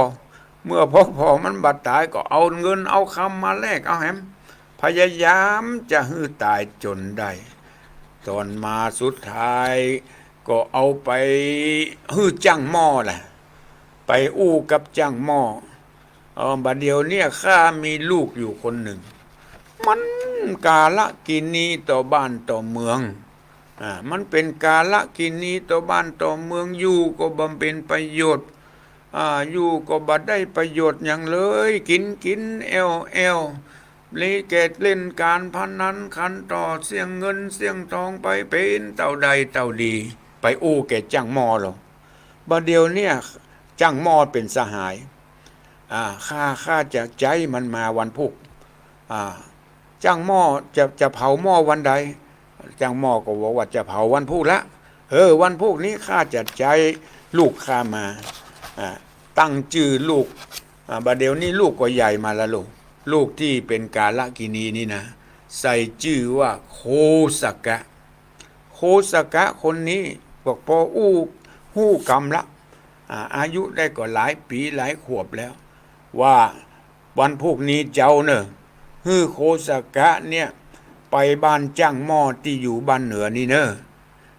เมื่อพกผ่อมันบ่ต๋ายก็เอาเงินเอาคำมาแลกเอาแหม พยายามจะหื้อต๋ายจ๋นได้ ต๋อนมาสุดท้ายก็เอาไปหื้อจ้างหม้อแหละ ไปอู้กับจ้างหม้อ เออ บ่าเดี่ยวเนี้ยข้ามีลูกอยู่คนนึ่ง มันกาลกิณีต่อบ้านต่อเมือง อ่า มันเป๋นกาลกิณีต่อบ้านต่อเมือง อยู่ก็บ่เป๋นประโยชน์ อ่า อยู่ก็บ่ได้ประโยชน์หยังเลย กิ๋นกิ๋นแอ่วแอ่ว เลยแก่เล่นก๋านพนันขันต่อ เสี้ยงเงินเสี้ยงตองไปเป๋นเต้าได้เต้าดี ไปอู้แก่จ้างหม้อลอ บ่าเดี่ยวเนี้ยจ้างหม้อเป๋นสหาย อ่า ข้า ข้าจะใจ๊มันมาวันพูก อ่า จ้างหม้อจะ จะเผาหม้อวันใด จ้างหม้อก็บอกว่าจะเผาวันพูกละ เออ วันพูกนี้ข้าจะใจ๊ลูกข้ามา อ่า ตั้งจื้อลูก อ่า บ่าเดี่ยวนี้ลูกก็ใหญ่มาละลูก ลูกตี้เป๋นกาลกิณีนี่นะ ใส่จื้อว่าโคสกะ โคสกะคนนี้บอกปออู้ฮู้กำละ อ่า อายุได้ก็หลายปี๋หลายขวบแล้ว ว่าวันพูกนี้เจ้าเน่อ หื้อโคสกะเนี่ยไปบ้านจ้างหม้อตี้อยู่บ้านเหนือนี่เน่อ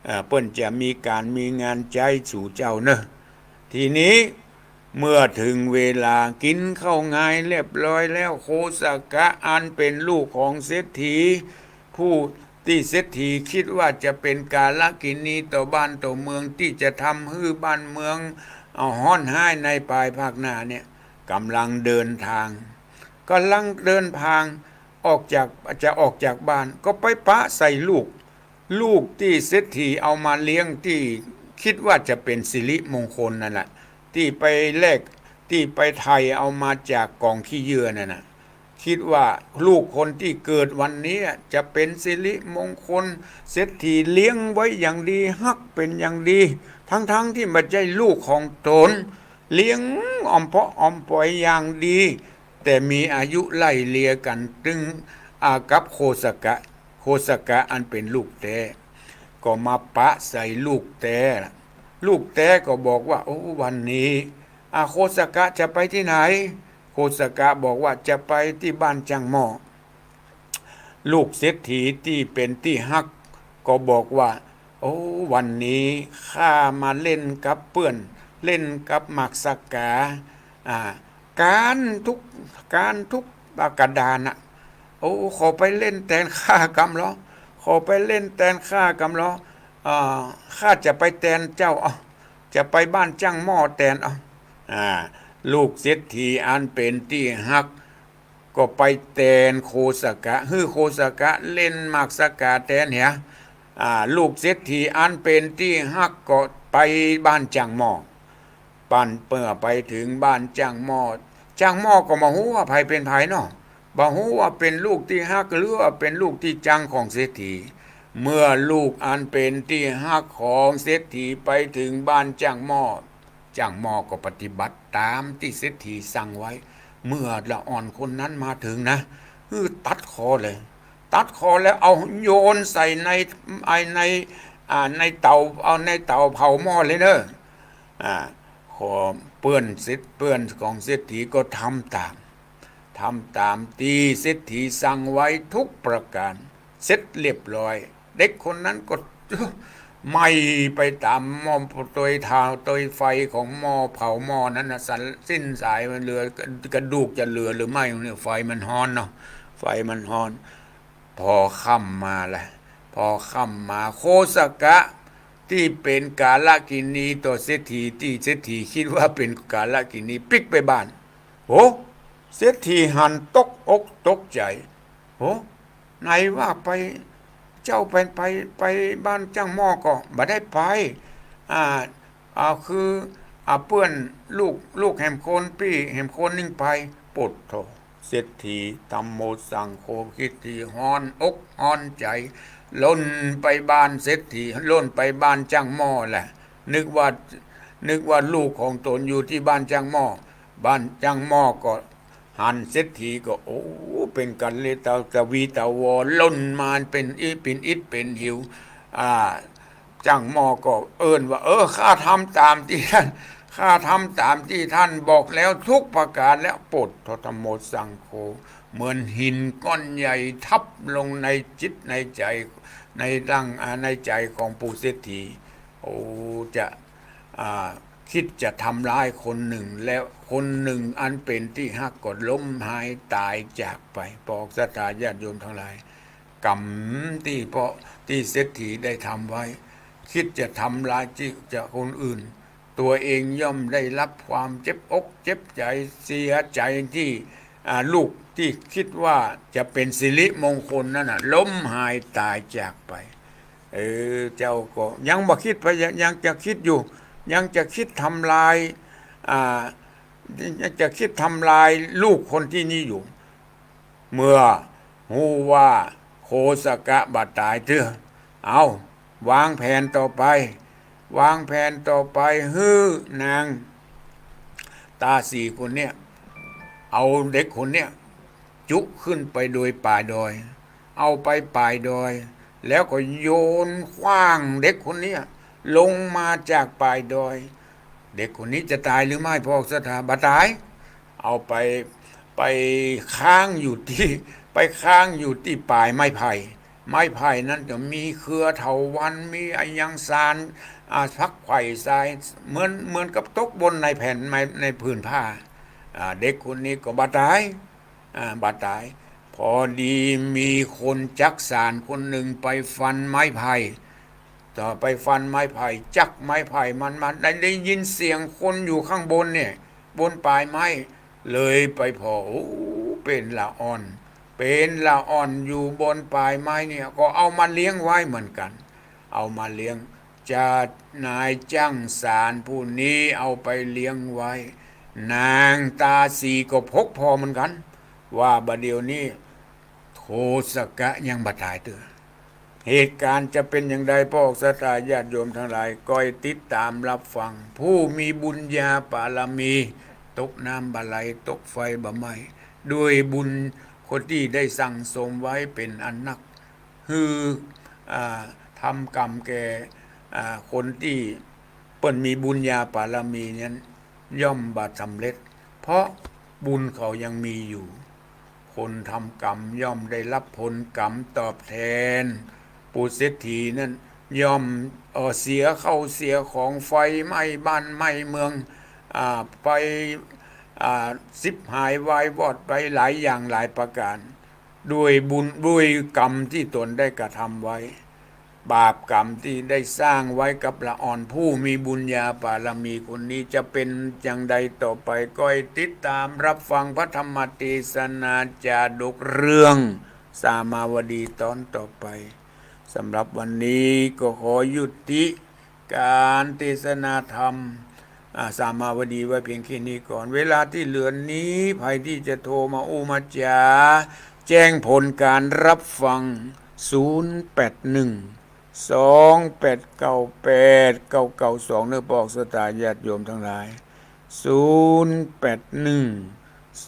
อ่า เปิ้นจะมีก๋านมีงานใจ๊สู่เจ้าเน่อ ทีนี้เมื่อเถิงเวลากิ๋นข้าวงายเรียบร้อยแล้ว โคสกะอันเป๋นลูกของเศรษฐี ผู้ตี้เศรษฐีกึ๊ดว่าจะเป๋นกาลกิณีต่อบ้านต่อเมือง ตี้จะทำหื้อบ้านเมือง เอาฮ้อนฮ้ายในภายภาคหน้าเนี่ย ก๋ำลังเดินตาง ก๋ำลังเดินตางออกจาก จะออกจากบ้าน ก็ไปปะใส่ลูก ลูกตี้เศรษฐีกเอามาเลี้ยง ตี้กึ๊ดว่าจะเป๋นสิริมงคลนั่นแหละ ตี้ไปแลก ตี้ไปไถ่เอามาจากก๋องขี้เยื่อนั่นน่ะ กึ๊ดว่าลูกคนตี้เกิดวันนี้จะเป๋นสิริมงคล เศรษฐีกเลี้ยงไว้อย่างดี ฮักเป๋นอย่างดี ทั้งๆ ตี้บ่ใจ้ลูกของต๋น เลี้ยงอ่อมเปาะอ่อมป๋อยอย่างดี แต่มีอายุไล่เลียกั๋นตึง อ่า กับโคสกะ โคสกะอันเป๋นลูกแต๊ ก็มาปะใส่ลูกแต๊ ลูกแต๊ก็บอกว่า โอ้ วันนี้ อ่า โคสกะจะไปตี้ไหน โคสกะบอกว่าจะไปตี้บ้านจ้างหม้อ ลูกเศรษฐีตี้เป๋นตี้ฮักก็บอกว่า โอ้ วันนี้ข้ามาเล่นกับเปื้อน เล่นกับหมากสะกา อ่า ก๊านทุก ก๊านทุกกระดานน่ะ โอ้ ขอไปเล่นแตนข้ากำลอ ขอไปเล่นแตนข้ากำลอ อ่า ข้าจะไปแตนเจ้า เอา จะไปบ้านจ้างหม้อแตน เอา อ่า ลูกเศรษฐีอันเป๋นตี้ฮัก ก็ไปแตนโคสกะ หื้อโคสกะเล่นหมากสะกาแตนเหีย อ่า ลูกเศรษฐีอันเป๋นตี้ฮักก็ไปบ้านจ้างหม้อ ปันเปื้อไปเถิงบ้านจ้างหม้อ จ้างหม้อก็บ่ฮู้ว่าใผเป๋นใผเนาะ บ่ฮู้ว่าเป๋นลูกตี้ฮักหรือว่าเป๋นลูกตี้จังของเศรษฐี เมื่อลูกอันเป๋นตี้ฮักของเศรษฐีไปเถิงบ้านจ้างหม้อ จ้างหม้อก็ปฏิบัติต๋ามตี้เศรษฐีสั่งไว้ เมื่อละอ่อนคนนั้นมาเถิงนะ หื้อตัดคอเลย ตัดคอแล้วเอาโยนใส่ใน ไอ้ใน อ่า ในเตา เอาในเตาเผาหม้อเลยเน่อ อ่า ขอเปื้อนเสร็จ เปื้อนของเศรษฐีก็ทำต๋าม ทำต๋ามตี้เศรษฐีสั่งไว้ทุกประก๋าน เสร็จเรียบร้อย เด็กคนนั้นก็ ไหม้ไปต๋ามหม้อ ตวยถ่าน ตวยไฟของหม้อเผาหม้อนั้นน่ะ สัน สิ้นสาย มันเหลือกระดูกจะเหลือหรือไม่เนี่ย ไฟมันฮ้อนเนาะ ไฟมันฮ้อน พอค่ำมาละ พอค่ำมา โคสกะ ตี้เป๋นก๋าละกิณีต่อเศรษฐี ตี้เศรษฐีกึ๊ดว่าเป๋นก๋าละกิณี ปิ๊กไปบ้าน โห เศรษฐีหันตกอกตกใจ๋ โห ไหนว่าไป เจ้าไป ไป ไปบ้านจ้างหม้อก่อ บ่ได้ไป อ่า อ่า คือ อ่า เปื้อนลูก ลูกแหมคนปี้แหมคนนึ่งไป โปดโธ่ เศรษฐี ธัมโม สังโฆ กึ๊ดตี้ฮ้อนอกฮ้อนใจ๋ ล่นไปบ้านเศรษฐี ล่นไปบ้านจ้างหม้อแหละ นึกว่า นึกว่าลูกของตนอยู่ตี้บ้านจ้างหม้อ บ้านจ้างหม้อก็หันเศรษฐีก็ โอ้ เป๋นกัลเยาณตะวีตะวอ ล่นมาเป๋นอิ เป๋นอิฐเป๋นหิว อ่า จ้างหม้อก็เอิ้นว่า เออ ข้าทำต๋ามตี้ท่าน ข้าทำต๋ามตี้ท่านบอกแล้วทุกประก๋านแล้ว โปดโธ่ ธัมโม สังโฆ เหมือนหินก้อนใหญ่ทับลงในจิตในใจ๋ ในร่าง อ่า ในใจ๋ของปู่เศรษฐี โอ้ จะ อ่า กึ๊ดจะทำร้ายคนนึ่ง แล้วคนนึ่งอันเป๋นตี้ฮักก็ล้มหายต๋ายจากไป ปอกศรัทธาญาติโยมตังหลาย กรรมตี้เพราะตี้เศรษฐีได้ทำไว้ กึ๊ดจะทำร้ายตี้จะคนอื่น ตั๋วเองย่อมได้ฮับความเจ็บอกเจ็บใจ๋ เสียใจ๋ตี้ อ่า ลูกตี้กึ๊ดว่าจะเป๋นสิริมงคลนั้นน่ะ ล้มหายต๋ายจากไป เออ เจ้าก็ยังบ่กึ๊ดไป ยัง ยังจะกึ๊ดอยู่ ยังจะกึ๊ดทำลาย อ่า ยังจะกึ๊ดทำลายลูกคนตี้นี่อยู่ เมื่อฮู้ว่าโคสกะบ่ต๋ายเตื้อ เอา วางแผนต่อไป วางแผนต่อไป หื้อนางต๋าสีคนเนี้ย เอาเด็กคนเนี้ย จุขึ้นไปโดยป่ายดอย เอาไปป่ายดอย แล้วก็โยนขว้างเด็กคนเนี้ยลงมาจากป่ายดอย เด็กคนนี้จะต๋ายหรือไม่ ปอกศรัทธา บ่ต๋าย เอาไป ไปค้างอยู่ตี้ ไปค้างอยู่ตี้ป่ายไม้ไผ่ ไม้ไผ่นั้นจะมีเครือเถาวัลย์ มีอะหยังสาน อ่า ผักไขว่ทราย เหมือน เหมือนกับตกบนในแผ่น ใน ในผืนผ้า อ่า เด็กคนนี้ก็บ่ต๋าย อ่า บ่ต๋าย พอดีมีคนจักสานคนนึ่งไปฟันไม้ไผ่ ต่อไปฟันไม้ไผ่ จักไม้ไผ่มันมา ได้ ได้ยินเสียงคนอยู่ข้างบนเนี่ย บนป่ายไม้ เลยไปผ่อ โอ้ เป๋นละอ่อน เป๋นละอ่อนอยู่บนป่ายไม้เนี่ย ก็เอามาเลี้ยงไว้เหมือนกั๋น เอามาเลี้ยง จะนายจ้างสานผู้นี้เอาไปเลี้ยงไว้ นางต๋าสีก็พบผ่อเหมือนกั๋น ว่าบ่าเดี่ยวนี้โคสกะยังบ่ต๋ายเตื้อ เหตุก๋ารณ์จะเป๋นอย่างใด ปอกศรัทธาญาติโยมตังหลาย ก้อยติดต๋ามฮับฟัง ผู้มีบุญญาบารมี ตกน้ำบ่ไหล ตกไฟบ่ไหม้ ด้วยบุญคนตี้ได้สั่งสมไว้เป๋นอันนัก หื้อ อ่า ทำกรรมแก่ อ่า คนตี้เปิ้นมีบุญญาบารมีนั้น ย่อมบ่สำเร็จ เพราะบุญเขายังมีอยู่ คนทำกรรมย่อมได้ฮับผลกรรมตอบแทน ปู่เศรษฐีนั้นย่อม เอ่อ เสียข้าวเสียของ ไฟไหม้บ้านไหม้เมือง อ่า ไป อ่า ฉิบหายวายวอดไปหลายอย่างหลายประก๋าน ด้วยบุญ ด้วยกรรมตี้ตนได้กระทำไว้ บาปกรรมตี้ได้สร้างไว้กับละอ่อนผู้มีบุญญาบารมีคนนี้จะเป๋นอย่างใดต่อไป ก้อยติดต๋ามฮับฟังพระธรรมเตสนาจาดกเรื่องสามาวดีตอนต่อไป สำหรับวันนี้ก็ขอยุติก๋านเตสนาธรรม อ่า สามาวดีไว้เพียงแค่นี้ก่อน เวลาตี้เหลือนี้ ใผตี้จะโทรมาอู้มาจ๋า แจ้งผลก๋านฮับฟัง ศูนย์แปดหนึ่ง สองแปดเก้าแปดเก้าเก้าสอง เน่อ ปอกศรัทธาญาติโยมตังหลาย ศูนย์แปดหนึ่ง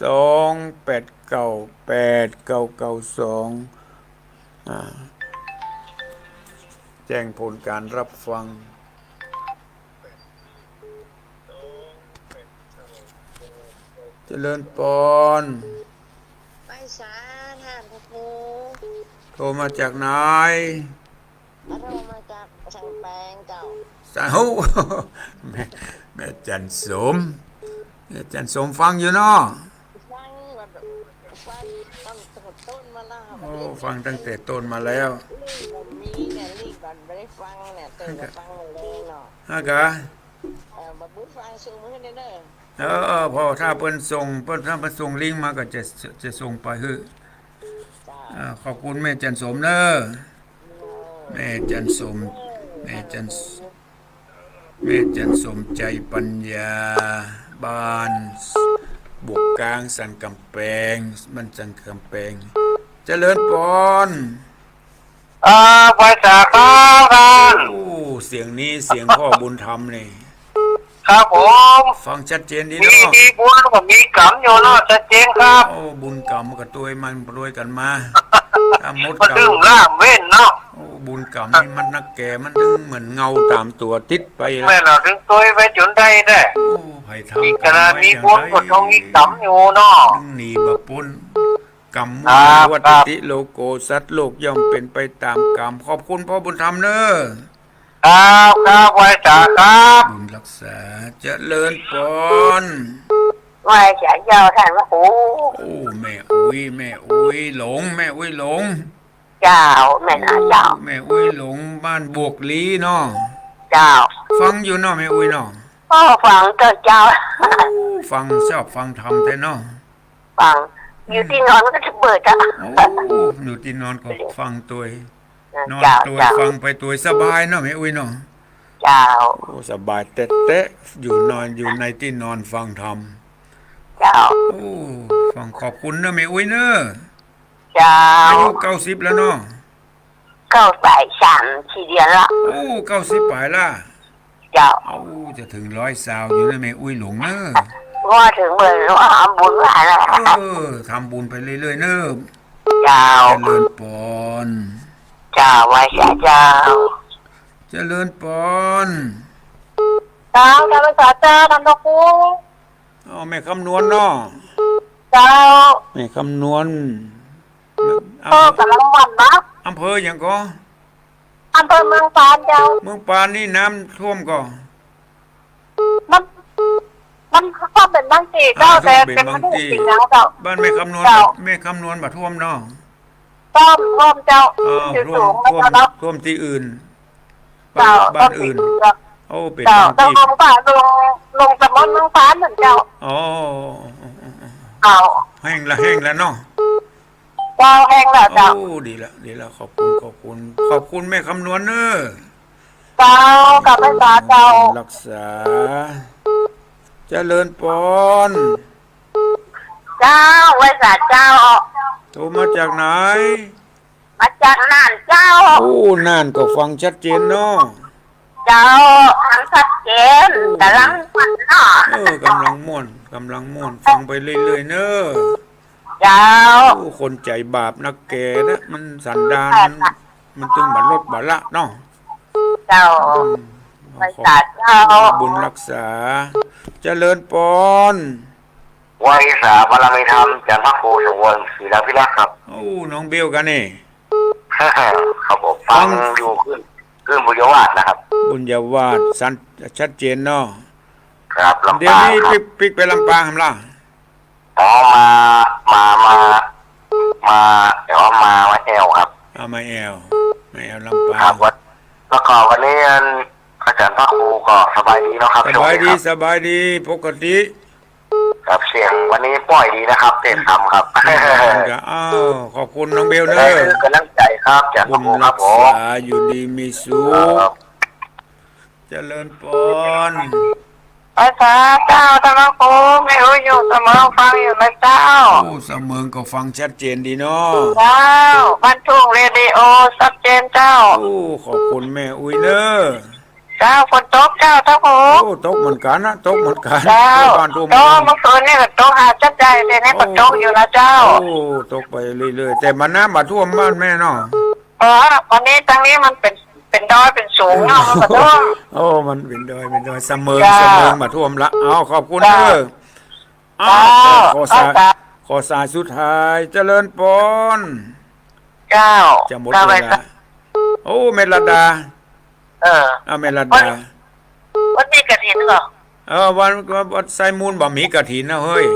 สองแปดเก้าแปดเก้าเก้าสอง อ่า แจ้งผลก๋านฮับฟัง เจริญปอน ไหว้สาท่านพระครู โทรมาจากไหน โทรมาจากเชียงแปงเจ้า สาธุ แม่ แม่จันสม แม่จันสมฟังอยู่เนาะ ฟัง ฟังตั้งแต่ต้นมาแล้ว โอ้ ฟังตั้งแต่ต้นมาแล้ว ลิงก์บ่มีเนี่ย ลิงก์ บ่ได้ฟังเนี่ย เติมมาฟังเลยเนาะ ฮะกะ เออ บ่าบุญฟังส่งมาหื้อเน่อ เออ เออ พอถ้าเปิ้นส่ง เปิ้น ถ้าเปิ้นส่งลิงก์มาก็จะ จะส่งไปหื้อ จ้า อ่า ขอบคุณแม่จันสมเน่อ เออ แม่จันสม แม่จัน แม่จันสมใจปัญญา บ้านบวกกลางสันกำแปง บ้านสันกำแปง เจริญปอน เอ่อ ไหว้สาครับท่าน โอ้ เสียงนี้เสียงพ่อบุญธรรมนี่ ครับผม ฟังชัดเจนดีเนาะ มี มีบุญกับมีกรรมอยู่เนาะ ชัดเจนครับ โอ้ บุญกรรมก็ตวยมันตวยกั๋นมา ถ้าหมดกรรม มันตึงล่ามเว้นเนาะ โอ้ บุญกรรมนี่มันนักแก่ มันตึงเหมือนเงาต๋ามตั๋วติดไปแล้ว แม่นแล้ว ตึงตวยไปจ๋นได้แท้ โอ้ ใผทำกรรมไว้อย่างใด มีบุญก็ต้องมีกรรมอยู่เนาะ ตึงหนีบ่ป๊น กรรมมุนีวัตติโลโก สัตว์โลกย่อมเป็นไปต๋ามกรรม ขอบคุณพ่อบุญธรรมเน่อ ครับ ครับ ไหว้สาครับ บุญรักษา เจริญปอน ไหว้สาเจ้าท่านพระครู โอ้ แม่อุ๊ย แม่อุ๊ยหลง แม่อุ๊ยหลง เจ้า แม่นนะเจ้า แม่อุ๊ยหลง บ้านบวกลีเนาะ เจ้า ฟังอยู่เนาะ แม่อุ๊ยเนาะ โอ้ ฟังเจ้า เจ้า โอ้ ฟังชอบฟังธรรมแท้เนาะ ฟัง อยู่ตี้นอนก็จะเปิดอะ โอ้ อยู่ตี้นอนก็ฟังตวย เออ นอนตวย เจ้า เจ้า ฟังไปตวยสบายเนาะ แม่อุ๊ยเนาะ เจ้า โอ้ สบายแต๊ๆ อยู่นอน อยู่ในตี้นอนฟังธรรม เจ้า โอ้ ฟัง ขอบคุณเนาะ แม่อุ๊ยเนาะ เจ้า อายุเก้าสิบแล้วเนาะ เก้าสิบสาม สี่เดือนละ โอ้ เก้าสิบป๋ายละ เจ้า เอ้า จะเถิงร้อยซาวอยู่นะแม่อุ๊ยหลงเน่อ ว่าเถิงเมื่อว่าทำบุญว่านะ เออ ทำบุญไปเรื่อยๆ เน่อ เจ้า เจริญปอน เจ้า ไหว้สาเจ้า เจริญปอน เจ้า เจริญสาเจ้า ท่านพระครู อ๋อ แม่คำนวณเนาะ เจ้า แม่คำนวณ ก็กำลังม่วนนะ อำเภอหยังก่อ อำเภอเมืองปานเจ้า เมืองปานนี่น้ำท่วมก่อ มัน มันก็เป็นบางตี้เจ้า อ่า แต่ เป็นบางตี้ เป็นบางตี้เจ้า บ้านแม่คำนวณ เจ้า แม่คำนวณบ่ท่วมเนาะ ท่วม ท่วมเจ้า อ้าว อยู่สูง ท่วม เจ้าเนาะ ท่วมตี้อื่น เจ้า บ้าน บ้านอื่น ท่วมตี้อื่น โอ้ เป็น เจ้า บางตี้ เจ้า ลงป่า ลง ลงตำบลเมืองปานเหมือนเจ้า อ๋อ เจ้า แห้งละ แห้งละเนาะ เจ้า แห้งละเจ้า โอ้ ดีละ ดีละ ขอบคุณ ขอบคุณ ขอบคุณแม่คำนวณเนอะ เจ้า กับแม่สาเจ้า รักษา เจริญปอน เจ้า ไหว้สาเจ้า โทรมาจากไหน มาจากน่านเจ้า โอ้ น่านก็ฟังชัดเจนเนาะ เจ้า ฟังชัดเจน โอ้ กำลังม่วนเนาะ เออ กำลังม่วน กำลังม่วน ฟังไปเรื่อยๆ เนอะ เจ้า โอ้ คนใจ๋บาปนักแก่นะ มันสันดานมัน มันตึงบ่ลดบ่ละเนาะ เจ้า อืม ไหว้สาเจ้า บุญรักษา เจริญปอน ไหว้สาบารมีธรรม จันทร์พระครูสุวรรณ ศิลาภิรักษ์ครับ โอ้ น้องเบลกั๋นนี่ ครับผม ฟัง ฟังอยู่ขึ้น ขึ้นบุญญาวาสนะครับ บุญญาวาส สัน ชัดเจนเนาะ ครับ ลำปาง เดี๋ยวนี้ ครับ ปิ๊ก ปิ๊กไปลำปางแหมล่ะ อ๋อ มา มา มา มา แต่ว่ามา มาแอวครับ เอามาแอว มาแอวลำปาง ครับ วัน แล้วก็วันนี้อัน อาจารย์พระครูก็สบายดีเนาะครับ สบายดี ช่วงนี้ครับ สบายดี ปกติ ครับ เสียงวันนี้ป้อยดีนะครับ เทศน์ธรรมครับ อืม อ้าว ขอบคุณน้องเบลเนอะ ได้กำลังใจ๋ครับ อาจารย์พระครูครับผม บุญรักษา อยู่ดีมีสุข ครับ เจริญปอน ไหว้สาเจ้า ท่านพระครู แม่อุ๊ยอยู่สะเมิงฟังอยู่นะเจ้า โอ้ สะเมิงก็ฟังชัดเจนดีเนาะ เจ้า บ้านทุ่งเรดิโอ ชัดเจนเจ้า โอ้ ขอบคุณแม่อุ๊ยเนอะ เจ้า ฝนตกเจ้า ท่านพระครู โอ้ ตกเหมือนกั๋นนะ ตกเหมือนกั๋น เจ้า ทั่วบ้านทั่วเมือง ตกเมื่อคืนนี่ก็ตกหาดใหญ่ เดี๋ยวนี้ก็ตกอยู่นะเจ้า โอ้ ตกไปเรื่อยๆ แต่มันน้ำบ่ท่วมบ้านแม่เนาะ เออ วันนี้ตรงนี้มันเป็น เป็นดอยเป็นสูงเนาะ มันบ่ท่วม โอ้ มันเป็นดอย เป็นดอย สะเมิง เจ้า สะเมิงบ่ท่วมละ เอา ขอบคุณเนอะ เจ้า เอา เจ้า ขอสาย เจ้า ขอสายสุดท้าย เจริญปอน เจ้า จะหมดเวลา เจ้าไป โอ้ แม่รัตดา เออ เอา แม่รัตดา วัน วันนี้กฐินเหรอ เออ วัน วันไซมูลบ่มีกฐินนะเฮ้ย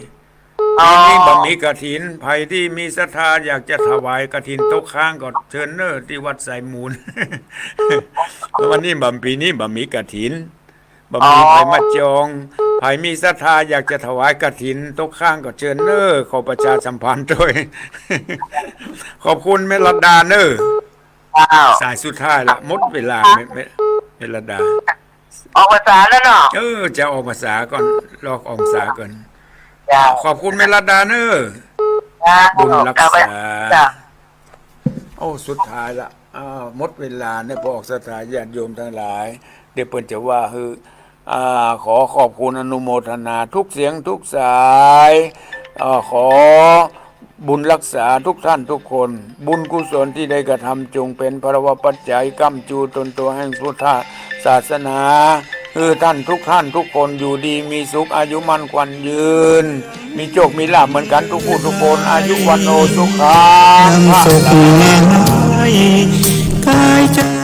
อ๋อ ปีนี้บ่มีกฐิน ใผตี้มีศรัทธาอยากจะถวายกฐินตกค้างก็เจิญเน่อ ตี้วัดสายมูล วันนี้บ่ ปีนี้บ่มีกฐิน บ่มี อ๋อ ใผมาจอง ใผมีศรัทธาอยากจะถวายกฐินตกค้างก็เจิญเน่อ ขอประชาสัมพันธ์ตวย ขอบคุณแม่รัตดาเน่อ เจ้า สายสุดท้ายละ หมดเวลา แม่ แม่ แม่รัตดา ออกพรรษาแล้วเนาะ เออ จะออกพรรษาก่อน รอออกพรรษาก่อน เจ้า ขอบคุณแม่รัตดาเน่อ เจ้า บุญรักษา เจ้า โอ้ สุดท้ายละ อ้าว หมดเวลาเนี่ย พอออกศรัทธาญาติโยมทั้งหลาย เดี๋ยวเปิ้นจะว่าหื้อ อ่า ขอขอบคุณอนุโมทนาทุกเสียงทุกสาย อ่า ขอบุญรักษาทุกท่านทุกคน บุญกุศลตี้ได้กระทำจงเป๋นพลวปัจจัยก้ำจูตนตั๋วแห่งพุทธศาสนา หื้อท่านทุกท่านทุกคนอยู่ดีมีสุข อายุมั่นขวัญยืน มีโชคมีลาภเหมือนกั๋นทุกผู้ทุกคน อายุวัณโณสุขัง พลัง สุขแน่น้อย กายใจ